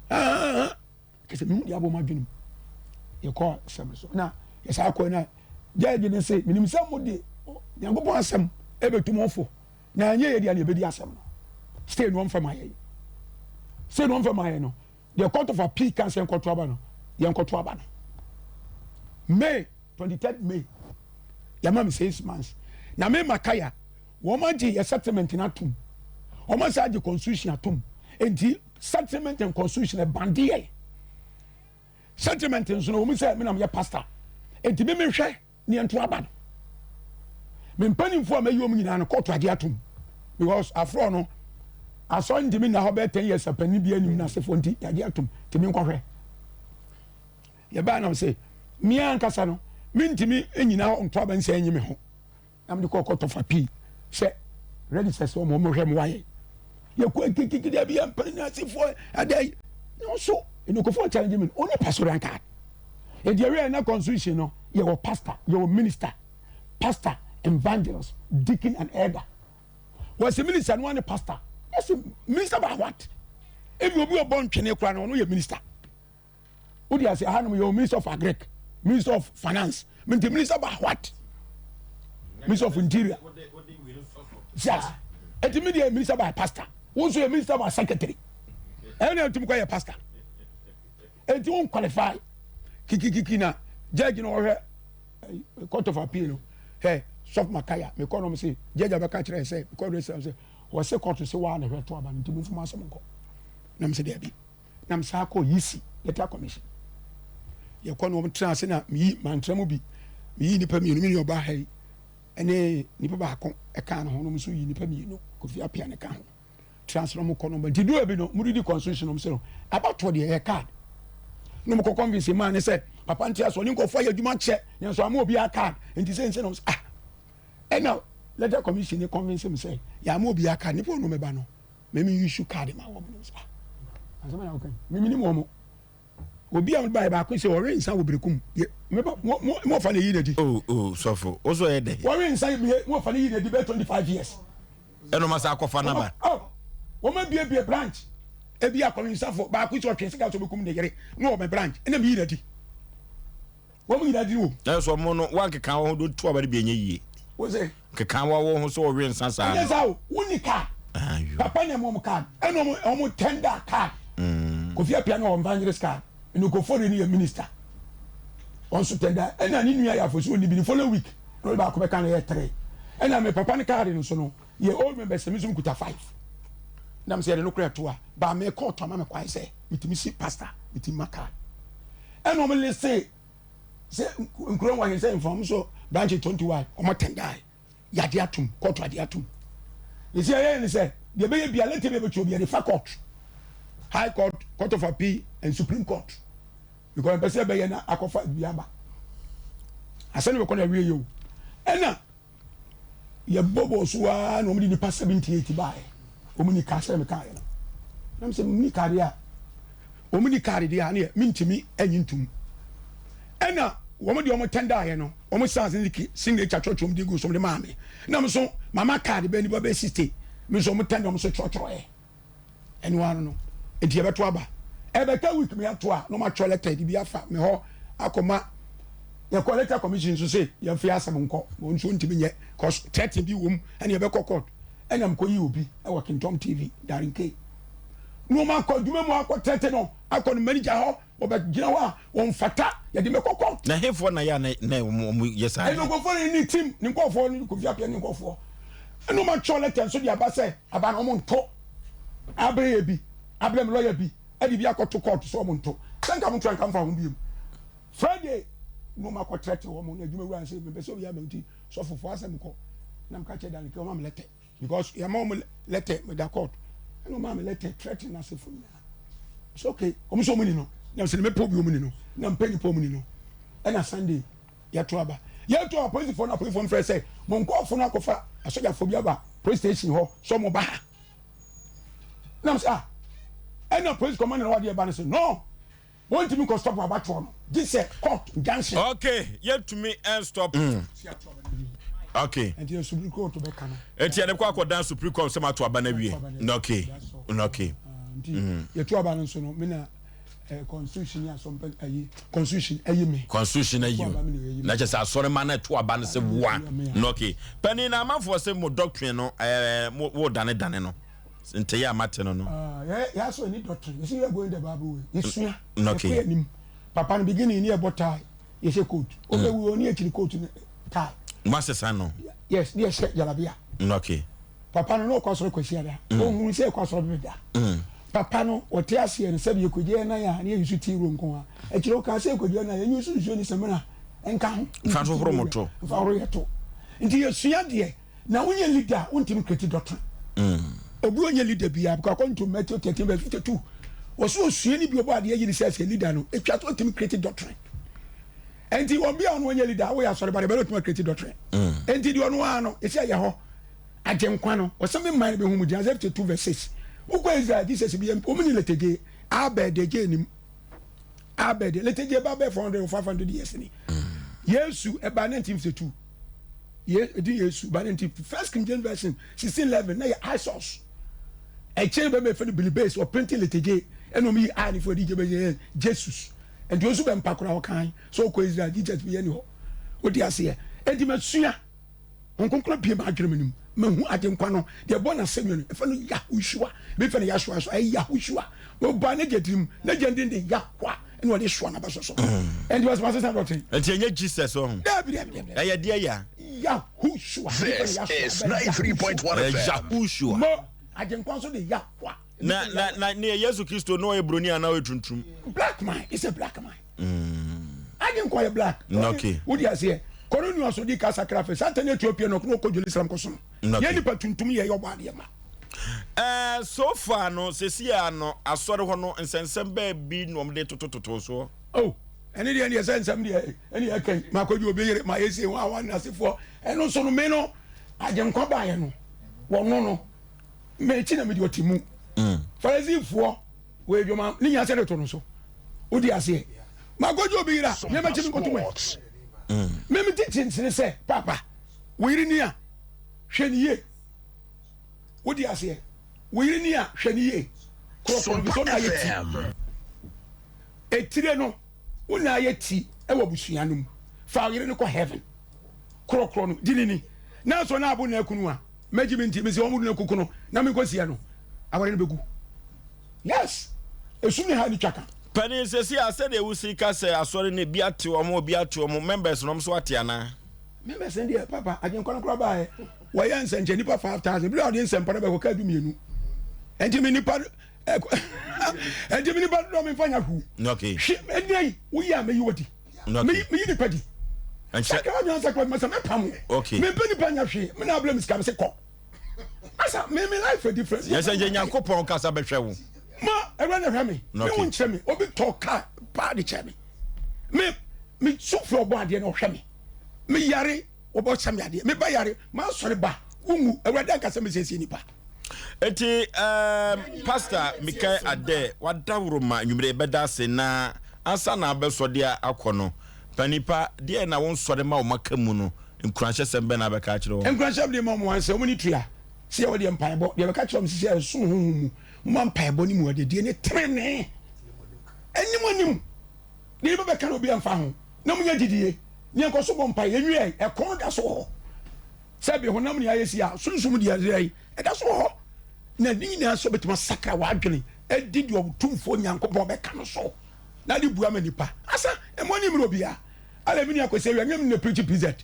[SPEAKER 1] Ah, kɛsɛ mehu deɛ abɔ m'adwene mu. Yɛkɔ asɛm so na yɛsaa kɔ na gyɛɛgye no se menim sɛ mode Nyankopɔn asɛm ɛbɛtu mo fo na ɛnyɛ yɛ deɛ na yɛbɛdi asɛm no. Stay no ɔmfa ma yɛn. Stay no ɔmfa ma yɛn no. The court of appeal ka sɛ yɛnkɔto aba no, yɛnkɔto aba no. May 23rd May yɛama me 6 months na me Makaya wɔn agye yɛ settlement no atom, wɔn asa agye constitution atom, nti settlement and constitution ɛbande yɛ settlement nso no wɔn sɛ me nam yɛ pastor, nti me mehwɛ ne yɛn to aba no. Me mpanimfoɔ a mɛyi wɔn nyinaa no, kɔɔto agye atom because aforɔ no asɔre ntumi nna hɔ bɛyɛ 10 years apanin bi anim n'asefoɔ, nti yɛagye atom, nti me nkɔhwɛ. Yɛbaa nam sɛ mmea ankasa no mentumi nyina hɔ nto aba nsɛ nyi me ho na mede kɔ court of appeal sɛ register sɛ ɔmo hwɛ mo wayɛ yɛkɔ kikiki deɛ bi yɛ mpanin asefoɔ ɛdɛ yi na nso nkurɔfoɔ challenge me ɔne pastoral card. Nti ɛwɛ na constitution no, yɛwɔ pastor, yɛwɔ minister, pastor, evangelist, deacon and elder. Wɔsɛ minister no wane pastor, yɛsɛ minister by what? Ebi obi ɔbɔ ntwene koraa na ɔno yɛ minister. Wodi ase ahanom yɛwɔ minister of agric, minister of finance, nti minister by what? Minister of interior, yes. Eti mi deɛ, minister by pastor, wo nso yɛ minister by secretary, ɛna ɛtum kɔ yɛ pastor, eti wo qualify kikikiki. Na judge na ɔhwɛ court of appeal no ɛ sɔfo Makaya mekɔ nom se judge abɛka kyerɛ sɛ mekɔ register sɛ wɔse court sɛ waa na hwɛ to aba no, nti mo nfom asɛm nkɔ. Na mo sɛ dɛbi, na mo saa kɔ yisi electoral commission. Yɛkɔ no, wɔn tena ase na meyi mantra mu bi, meyi nipa mmienu, mi nua ɔbaa ha yi ɛne nipa baako ɛka ne ho no, nso yi nipa mmienu, Kofi Apia ne ka ho, tena ase na wɔn kɔ no. Nti dua bi no mo didi constitution no sɛ no abatoɔ deɛ yɛ card na mo kɔ convince maa ne sɛ papa nti aso ɔne nkɔfoɔ ayɛ adwuma kyɛ yɛn nso ama obi a card, nti sɛ nsɛ na wɔn sɛ ah, ɛna electoral commission ne convince mi sɛ yɛ ama obi a card, nipa wɔn mɛba no mɛmi use card ma wɔn no sɛ ah, asɛm na wɔka mímí ni mu wɔn obi a ba yɛ baako sɛ ɔwe nsa wɔ berekum yɛ mɛba mo mo mo fa ne yi n'adi.
[SPEAKER 2] O sɔfo o so yɛ dɛ.
[SPEAKER 1] Wɔwe nsa yɛ mo fa ne yi n'adi bɛyɛ 25 years.
[SPEAKER 2] Ɛna ɔma sa akɔfa naba.
[SPEAKER 1] Wɔn abiebie branch ebi akɔwe nsafo baako sɛ ɔtwe sika sɛ ɔbɛkum ne yere na ɔmɛ branch ɛna mi yi n'adi, wɔn mu nyinaa di wo.
[SPEAKER 2] Ɛsɛ ɔmo no wankeka wɔn ho do tu aba de bi enye yie.
[SPEAKER 1] Wo sɛ.
[SPEAKER 2] Keka wɔn ho so ɔwe nsa saa.
[SPEAKER 1] Ɛnyɛ saa o, wuni card. Papa na ɛmɔ ɔmo card, ɛna ɔmo tender card. Kofi Apia na ɔwɔ evangelist card, ɛna Okofori ni yɛ minister ɔnso tender, ɛna ne nua yɛ afosi oni bi ne following week na ɔde baako bɛka no yɛ three, ɛna me papa ne card no so no yɛ old members, mi nso kuta five nam sɛ yɛde no kora ɛto a baa me kɔɔto ama me kwan sɛ mitumi si pastor, mitumi ma card, ɛna ɔmo list sɛ nkuro wɔn sɛ nfam so branch 21 ɔmo tender yade atum, kɔɔto ade atum. Yɛsi ɛyɛ ni sɛ deɛ ɛbɛyɛ bia letter bi ɛbɛtwerɛ bi yɛde fa court, high court, court of appeal and supreme court, because mpɛ sɛ ɛbɛyɛ na akɔfa bi aba asɛn bɛkɔ na awie yɛ o. Ɛna yɛbɔ bɔ so aa na wɔn de nipa 78 baayɛ, wɔn ni kaa sɛ mi kaa yɛ no nam sɛ mi ni kaa deɛ a wɔn ni kaa deɛ a ne yɛ mi ntumi ɛnyi ntum. Ɛna wɔn de wɔn tender yɛ no, wɔn san signature kyerɛkyerɛ wɔn de gu so de maa mi nam so mama card bɛɛ nipa bɛɛ 60, mi nso wɔn tender, wɔn nso kyerɛkyerɛ yɛ ɛnu ano no, nti yɛbɛto aba ɛbɛka week mi ato a na wɔn atwerɛ letter de bi afa mi hɔ akɔma yɛkɔ electoral commission nso sɛ yɛmfa yɛ asɛm nkɔ, wɔn nso ntumi nyɛ cause threatening bi wɔ mu. Ɛna yɛbɛkɔ court, ɛna mkɔ yi obi ɛwɔ Kingdom TV, Darin K, na wɔn akɔ adwuma mu akɔ threaten no, akɔ no manager hɔ, wɔbɛgyina hɔ a wɔn fata yɛde mɛkɔ court.
[SPEAKER 2] Na hefoɔ na yɛ a na wɔn yɛ saa.
[SPEAKER 1] Ɛna nkɔfoɔ ne ne team ne nkɔfoɔ ne Kofi Apia ne nkɔfoɔ, ɛna wɔn atwerɛ letter nso de aba sɛ aba na wɔn nto abere yɛ bi abere mu lawyer bi ɛde bi akɔto court so wɔn nto sɛ nka mo nto nka nfa ho bi mu. Friday na wɔn akɔ threaten wɔn na adwuma wura nse mepɛ sɛ obi ama nti sɔfofoɔ asɛm kɔ na mka kyerɛ Dan kɛ wɔn am letter because yɛma wɔn letter meda court, ɛna wɔn am letter threaten n'asefo nyinaa. It's okay, wɔn nso wɔn ni no na sɛ mepɛ obi wɔn ni no na mpɛ nipa wɔn ni no. Ɛna Sunday yɛto aba, yɛto aba, polisifoɔ no, apolisifoɔ no frɛ sɛ mo nkɔɔfo no akɔfa asogyafoɔ bi aba police station hɔ sɛ ɔmo ba ha nam sɛ ah, ɛna police commander na wadeɛ ba no sɛ no, wɔntumi kɔ stop abatoɔ no gye sɛ court injunction.
[SPEAKER 2] Okay, yɛntumi ɛn stop. Okay.
[SPEAKER 1] Nti yɛ supreme court bɛka no.
[SPEAKER 2] Eti yɛde kɔ akɔdan supreme court sɛ ma to aba na wie. Okay.
[SPEAKER 1] Nti yɛto aba no nso no, me na eh, constitution ne asɔmpa ayi constitution ayi me.
[SPEAKER 2] Constitution ayi o. Na kyerɛ sɛ asɔre ma no ɛto aba no sɛ woa. No okay. Panin na amanfoɔ sɛ mo doctrine no eh, mo wo dane dane no. Ntɛyɛ a mate no no.
[SPEAKER 1] Ah, yɛ yɛ asɔ ni doctrine. Yɛsi yɛ going the Bible way. Yɛsua.
[SPEAKER 2] Okay.
[SPEAKER 1] Yɛkɔ anim. Papa no beginning ni ɛbɔ tie. Yɛhyɛ coat. Ɔbɛwu ɔni akyiri coat ne tie.
[SPEAKER 2] Mo asesa no.
[SPEAKER 1] Yes, ne yɛhyɛ jalabia.
[SPEAKER 2] Okay.
[SPEAKER 1] Papa no na ɔkɔ asɔre Kwasiada. Ɔhunu sɛ ɛkɔ asɔre Bebeda. Papa no, ɔte aseɛ no, sɛbi yɛkɔgya yɛn nan a, na yɛyi so tea roll nko ara. Akyire ɔkaa sɛ yɛkɔgya yɛn nan a, yɛnyi so nsuo ne samina nka ho.
[SPEAKER 2] Mfa nso horo mo to.
[SPEAKER 1] Mfa horo yɛ to. Nti yɛsua deɛ, na wonyɛ leader a, wontumi create doctrine. Obi a ɔnyɛ leader biara, because according to Matthew 13 verse 52, wɔse osuani bi ɔbɔ adeɛ yi ne sɛ sɛ leader no, ɛtwa sɛ ɔtumi create doctrine. Nti obi a ɔno ɔnyɛ leader, woyɛ asɔre ba deɛ, bɛrɛ ɔtumi create doctrine. Nti deɛ ɔno ara no, ɛsɛ yɛ hɔ. Agyenkwa no, ɔsɛ me man bɛhu mu gyina Isaiah 52 verse 6. Wokɔ Israel, Jesus bi wɔn ni letegye, Abel de gye nim. Abel de letegye ba bɛ 400 or 500 years ni. Yesu ɛba 1952. Ye di Yesu ba 19 First King James Version 1611 na yɛ Isos. Ɛkyɛn bɛ bɛ fɛ no Billy Bass or printing letegye ɛna wɔn yi I ne fo di gye bɛ yɛ Jesus. Nti wɔn nso bɛ mpa koraa ɔkan so wokɔ Israel Jesus bi yɛ ni hɔ. Wodi aseɛ. Nti masua. Honhom Kronkron abue m'adwene mu no mu, mahu Agyenkwa no, deɛ ɛbɔ n'asɛnnua no, yɛfrɛ no Yahushua, ebi frɛ no Yahshua nso, ɛyɛ Yahushua. Ɔbaa n'agya tirim, n'agya din de Yahwa, ɛna ɔde soa n'aba so so. Ɛnti wɔsɛ masesa dɔte.
[SPEAKER 2] Ɛnti ɛnyɛ Jesus ɔho.
[SPEAKER 1] Dabi, dabi, dabi.
[SPEAKER 2] Ɛyɛ deɛ ya.
[SPEAKER 1] Yahushua.
[SPEAKER 3] This is 93.1
[SPEAKER 2] FM. Yahushua.
[SPEAKER 1] Mo, Agyenkwa nso de Yahwa.
[SPEAKER 2] Na, na, na, ne Yesu Kristo no ɔyɛ broni anaa ɔyɛ tuntum?
[SPEAKER 1] Black man, it's a black man. Adi nkɔ yɛ black.
[SPEAKER 2] Okay.
[SPEAKER 1] Wodi aseɛ. Kɔno ni ɔso di kasa kra fɛ. Santa ne Ethiopia no ɔkɔ Jerusalem kɔ som.
[SPEAKER 2] Okay.
[SPEAKER 1] Yɛ nipa tuntum yɛ yɛ ɔbɔ adeɛ ma.
[SPEAKER 2] Eh, so far no, sɛsi a no, asɔre hɔ no, nsɛnsɛm bɛɛ bi na wɔde totototo soɔ.
[SPEAKER 1] Oh, ɛne deɛ ɛne sɛ nsɛm deɛ ɛne ɛkɛn makɔgye obi yere ma yɛsie ho awa nasefoɔ ɛno nso no me no agyenkwa baeɛ no wɔno no mekyi na mede ɔte mu mm. Farisifoɔ wɔ adwuma ne nyinaa sɛ de to no so wodi aseɛ makɔgye obi yere a nneɛma kyi me nkɔto mɛ meme ti kyinkyini sɛ papa wo yere ni a hwɛ ne yie wodi aseɛ wo yere ni a hwɛ ne yie korɔkorɔ bi so na ayɛ ti etire no wo na ayɛ ti wɔ abusua no mu fa wo yere no kɔ heaven korɔkorɔ no di ne ni nanso na abo na akunu a mɛgye me nti mesɛ wɔn no kuku no na menkɔ sie no aware no bɛgu yes esum ne ha ne twa ka.
[SPEAKER 2] Panin sɛsi a sɛdeɛ wosi ka sɛ asɔre no ebi ate wɔn ebi ate wɔn members no wɔn nso ate anaa.
[SPEAKER 1] Members no deɛ papa agyenkwa no koraa baeɛ wɔyɛ nsɛnkyɛ nipa 5000 bere a ɔde nsɛmpa no bɛkɔ kaa du mmienu ɛnti me nipa ɛnti me nipa dodoɔ memfa nya huu
[SPEAKER 2] okay.
[SPEAKER 1] hwe ɛnɛ yi woyɛ a mɛyi wadi meyi nipa di sakra wadwene sakra masa mɛpam wo mempɛ nipa nya hwee me na abrɛ me sika me se kɔ asa me me life different
[SPEAKER 2] yɛ sɛ yɛ nyankopɔn kasa bɛhwɛ wo
[SPEAKER 1] ma ɛwura na hwɛ me me wo nkyerɛ me obi tɔ kaa paa de kyerɛ me me me su firi ɔbɔ adeɛ na ɔhwɛ me me yare wɔbɔ hyɛ me adeɛ me ba yare ma asɔre ba wonwu awurade ankasa me siesie nipa.
[SPEAKER 2] Eti um, Pastor Mikael Adɛ wadaworo ma nwumere bɛda ase na ansa na abɛsɔ de akɔ no panipa deɛ na wo nsɔre ma wɔn aka mu no nkuranhyɛsɛm bɛn na abɛka akyerɛ wɔn?
[SPEAKER 1] Nkuranhyɛm deɛ ma wɔn sɛ wɔn ni tua sɛ yɛwɔ deɛ mpaebɔ deɛ bɛka kyerɛ wɔn sisi a ɛsom honhom mu moma mpaebɔ ne mu adedie ne tenenee anim anim deɛ nipa bɛka na obi amfa ho na munya gyidie ne yɛnkɔ so bɔ mpae yɛnwiɛ ɛkɔn no da so wɔ hɔ sɛ bi honam ne ayɛ si a sunsum deɛ ɛyɛ ɛda so wɔ hɔ na ne nyinaa sɛ bɛtumi asakra w'adwene adi deɛ ɔtumfoɔ Nyankopɔn bɛka no so na de bua ma nipa asa ɛmɔ ne mmerɛ obia ala mi nua kwasi awia nyɛ mi na preach pz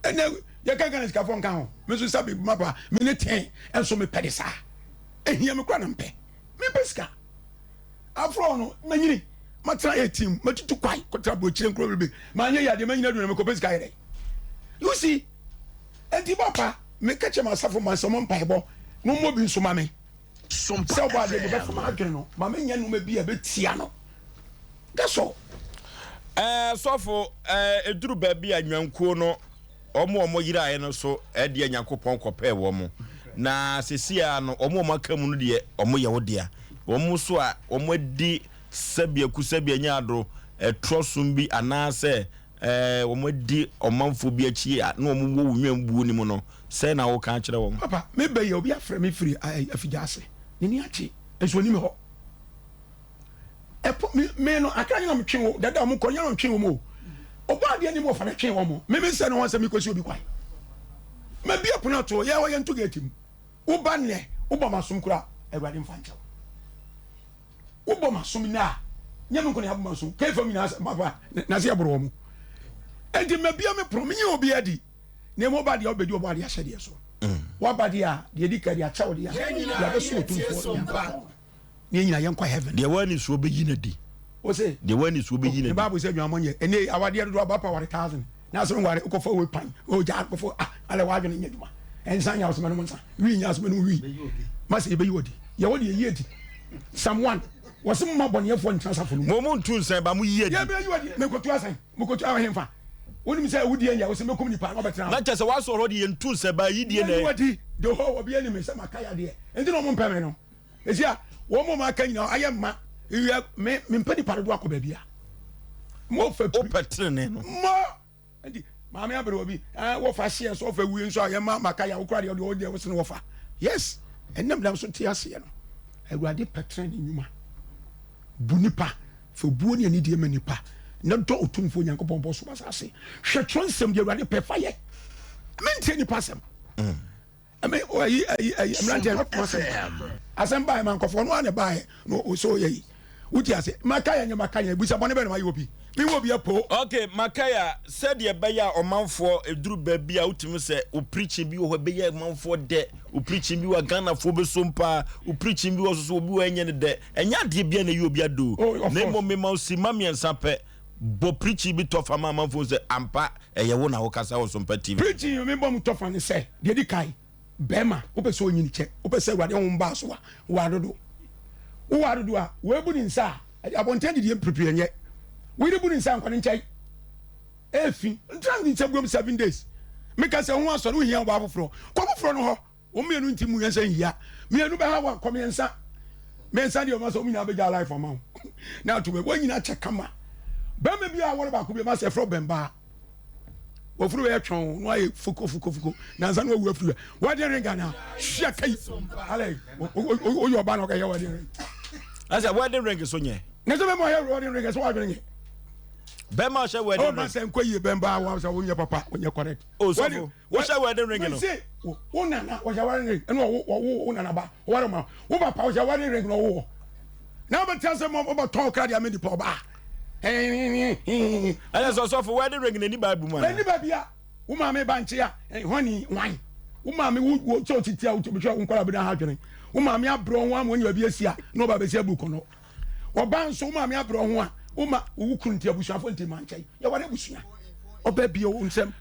[SPEAKER 1] ɛnɛ yɛka Ghana sikafoɔ nka ho me nso sɛ mapa me ne ten ɛnso mepɛ de saa ɛhia me kora na mpɛ mepɛ sika afro no manyini matena yɛ team matutu kwae kɔtra aburokyire nkuro bebrebe manyɛ yɛ adeɛ manyini aduru na mekɔpɛ sika yɛ dɛ you see ɛnti papa meka kyerɛ m'asafo ma sɛ ɔmo mpaebɔ na ɔmmɔ bi nso ma me sɛ ɔbɔ adeɛ bi bɛfa m'adwene no ma menyɛ nneɛma bi a ɛbɛtia no that's all.
[SPEAKER 2] Ɛɛ sɔfo ɛɛ eduru baabi a nnwankuo no wɔn a wɔyeraeɛ no so deɛ Nyankopɔn kɔpɛɛ wɔn, na seesei ara no wɔn a wɔaka mu no deɛ wɔyɛ wo dea. Wɔn nso a wɔadi sɛbiaku sɛbianya-ado, ɛtorɔ som bi anaasɛ wɔadi ɔmanfoɔ bi akyi a na wɔwɔ wo nnwambuo no mu no, sɛn na woka akyerɛ wɔn?
[SPEAKER 1] Papa, me ba yi a obi afrɛ me firi afigya ase, n'ani agye, nso ɔnni me hɔ. Ɛpo me me no akra nyina metwe wo dada ɔmo kɔ nyina metwe wɔn o. Ɔbɔ adeɛ nim ɔfa metwe wɔn. Me me nsɛ ne ho asɛm mekɔsi obi kwan. Mabie pono ato yɛ hɔ yɛnto gate mu. Woba nnɛ wobɔ m'asom koraa Awurade mfa nkyɛ wo. Wobɔ m'asom nnɛ a nyɛ me nko na yɛabɔ m'asom. Kfm nyinaa sɛ papa na sɛ yɛboro wɔn. Enti mabie me pono menye obi adi. Na mmom woba deɛ wobɛdi ɔbɔ adeɛ ahyɛdeɛ so. Woaba deɛ a deɛ ɛdi ka deɛ akyɛ wo deɛ a deɛ abɛso Otumfoɔ Nyankopɔn. Ne yɛn nyinaa yɛnkɔ heaven.
[SPEAKER 2] Deɛ w'ani soɔ bɛyi no adi.
[SPEAKER 1] Ose.
[SPEAKER 2] Deɛ w'ani soɔ bɛyi no adi.
[SPEAKER 1] Ne Bible sɛ adwamammɔ nyɛ. Ɛnɛ yi awadeɛ dodoɔ aba pa ware thousand. Na asɛ nware wokɔfa wei pan. O gyaa kɔfo ah alɛ w'adwene nyɛ adwuma. Nsa nyɛ asoma nom nsa. Wii nyɛ asoma nom wii. Masa yɛbɛyi wɔ di. Yɛwɔ deɛ yɛyi adi. Psalm 1. Wɔse mma bɔneyɛfoɔ ntena asafo no mu.
[SPEAKER 2] Mo mo ntu nsan ba mo yi adi.
[SPEAKER 1] Yɛbɛyi wɔ di. Menkɔtu asan. Mekɔtu ahemfa. Wonim sɛ awudie nyɛ. Wose mɛkum nipa na ɔbɛtena hɔ.
[SPEAKER 2] Na kyɛ sɛ w'asɔre hɔ deɛ yɛntu nsan ba ayidie na.
[SPEAKER 1] Yɛyi wɔ di. The whole obi anim sɛ maka yadeɛ. Nti na ɔmo mpɛ me no. Esi a wɔn mu aka nyinaa ayɛ mma wia me me mpɛ nipa dodo akɔ baabi a mo fɛ
[SPEAKER 2] piri wopɛ tenene no
[SPEAKER 1] mo nti maame abere obi ɛɛ wɔfa hyeɛ so wɔfa wie nso a yɛ ma maka yɛ awokora deɛ ɔdeɛ ɔdeɛ wɔsene wɔfa yes ɛnam dam so te aseɛ no awurade pɛ tenene nnwuma bu nipa fɛ buo ne anidie ma nipa na dɔ otumfoɔ nyankopɔn bɔ so asase hwɛ twerɛ nsɛm deɛ awurade pɛ fa yɛ mentie nipa asɛm mm. Ɛmɛ ayi ayi ayi mmeranteɛ no kɔn asɛm asɛm baayɛ ma nkɔfoɔ no ara na ɛbaayɛ na ɔsɛ ɔyɛ yi wote ase maka yɛ nyɛ maka yɛ busa bɔne bɛ na mayɛ obi mi wɔ obi apo.
[SPEAKER 2] Ok Makaya sɛdeɛ ɛbɛyɛ a ɔmanfoɔ ɛduru baabi a wotumi sɛ wo preaching bi wɔ hɔ ɛbɛyɛ ɔmanfoɔ dɛ wo preaching bi wɔ a Ghanafoɔ bɛsom paa wo preaching bi wɔ so so obi wɔ ɛnyɛ no dɛ ɛnyɛ adeɛ bia na ɛyɛ obi adoo
[SPEAKER 1] Oh, of
[SPEAKER 2] na
[SPEAKER 1] course.
[SPEAKER 2] mmom mema wo simma mmiɛnsa pɛ bɔ preaching bi tɔ fa ma amanfoɔ hu sɛ ampa Ɛyɛ wo na wokasa wɔ Sompa TV.
[SPEAKER 1] Preaching a mebɔ mu tɔfa ne sɛ, deɛ ɛdi kan, bɛɛma, wopɛ sɛ onyini kyɛ, wopɛ sɛ Awurade honhom ba so a, ware dodo. Wo ware dodo a, wei bu ne nsa a, abɔnten adidie mprepre ɛnyɛ. Wo yere bu ne nsa a, nkɔ ne nkyɛn. Ɛfi, ntra ne nsa buom 7 days. Meka sɛ ho asɔre, wohia ɔbaa foforɔ, kɔ foforɔ no hɔ. Wɔn mmienu nti mu yɛn sɛ nhia. Mmienu bɛha wa kɔ mmiɛnsa. Mmiɛnsa deɛ wɔn sɛ wɔn nyinaa bɛgya life ama wo. Na ato bɛ wɔn nyinaa kyɛ kama. Bɛrima bi a wɔre baako bi ma sɛ ɛfrɛ bɛmbaa. Wɔfuru bɛyɛ twɔn na wɔayɛ fuko fuko fuko. Nansa na wɔwu afiri hɔ. Wedding ring ana hyia kai. Alɛ oyɛ ɔba na ɔkɛyɛ wedding ring.
[SPEAKER 2] Ɛsɛ wedding ring so nyɛ.
[SPEAKER 1] Na sɛ bɛma ɔyɛ wedding ring ɛsɛ wɔadwene nyɛ.
[SPEAKER 2] Bɛrima ɔhyɛ wedding ring.
[SPEAKER 1] Ɔma sɛ nkɔ yie bɛmbaa wɔn sɛ wonyɛ papa wonyɛ correct.
[SPEAKER 2] O sɔfo. Wohyɛ wedding ring no.
[SPEAKER 1] Mese wo nana wɔhyɛ wedding ring ɛna ɔwo ɔwo wo nana ba ɔware ma wo papa wɔhyɛ wedding ring na ɔwo wɔ na wobɛte asɛ ma wobɛtɔn kra deɛ ama nipa ɔbaa.
[SPEAKER 2] Ɛyɛ sɛ ɔsɔfo wedding ring na ɛni Bible mu
[SPEAKER 1] ana? Ɛni baabi a wo maame ba nkye a hwani wan wo maame wo wo sɛ ɔtete a wotumi wo nkɔla bi na ha adwene wo maame abrɛ ho ama wɔnyɛ baabi asi a na ɔba bɛsi abu kɔnɔ ɔba nso wo maame abrɛ ho a wo ma wo kunu nti abusuafo nti ma nkyɛn yɛware abusua ɔbɛ bio nsɛm.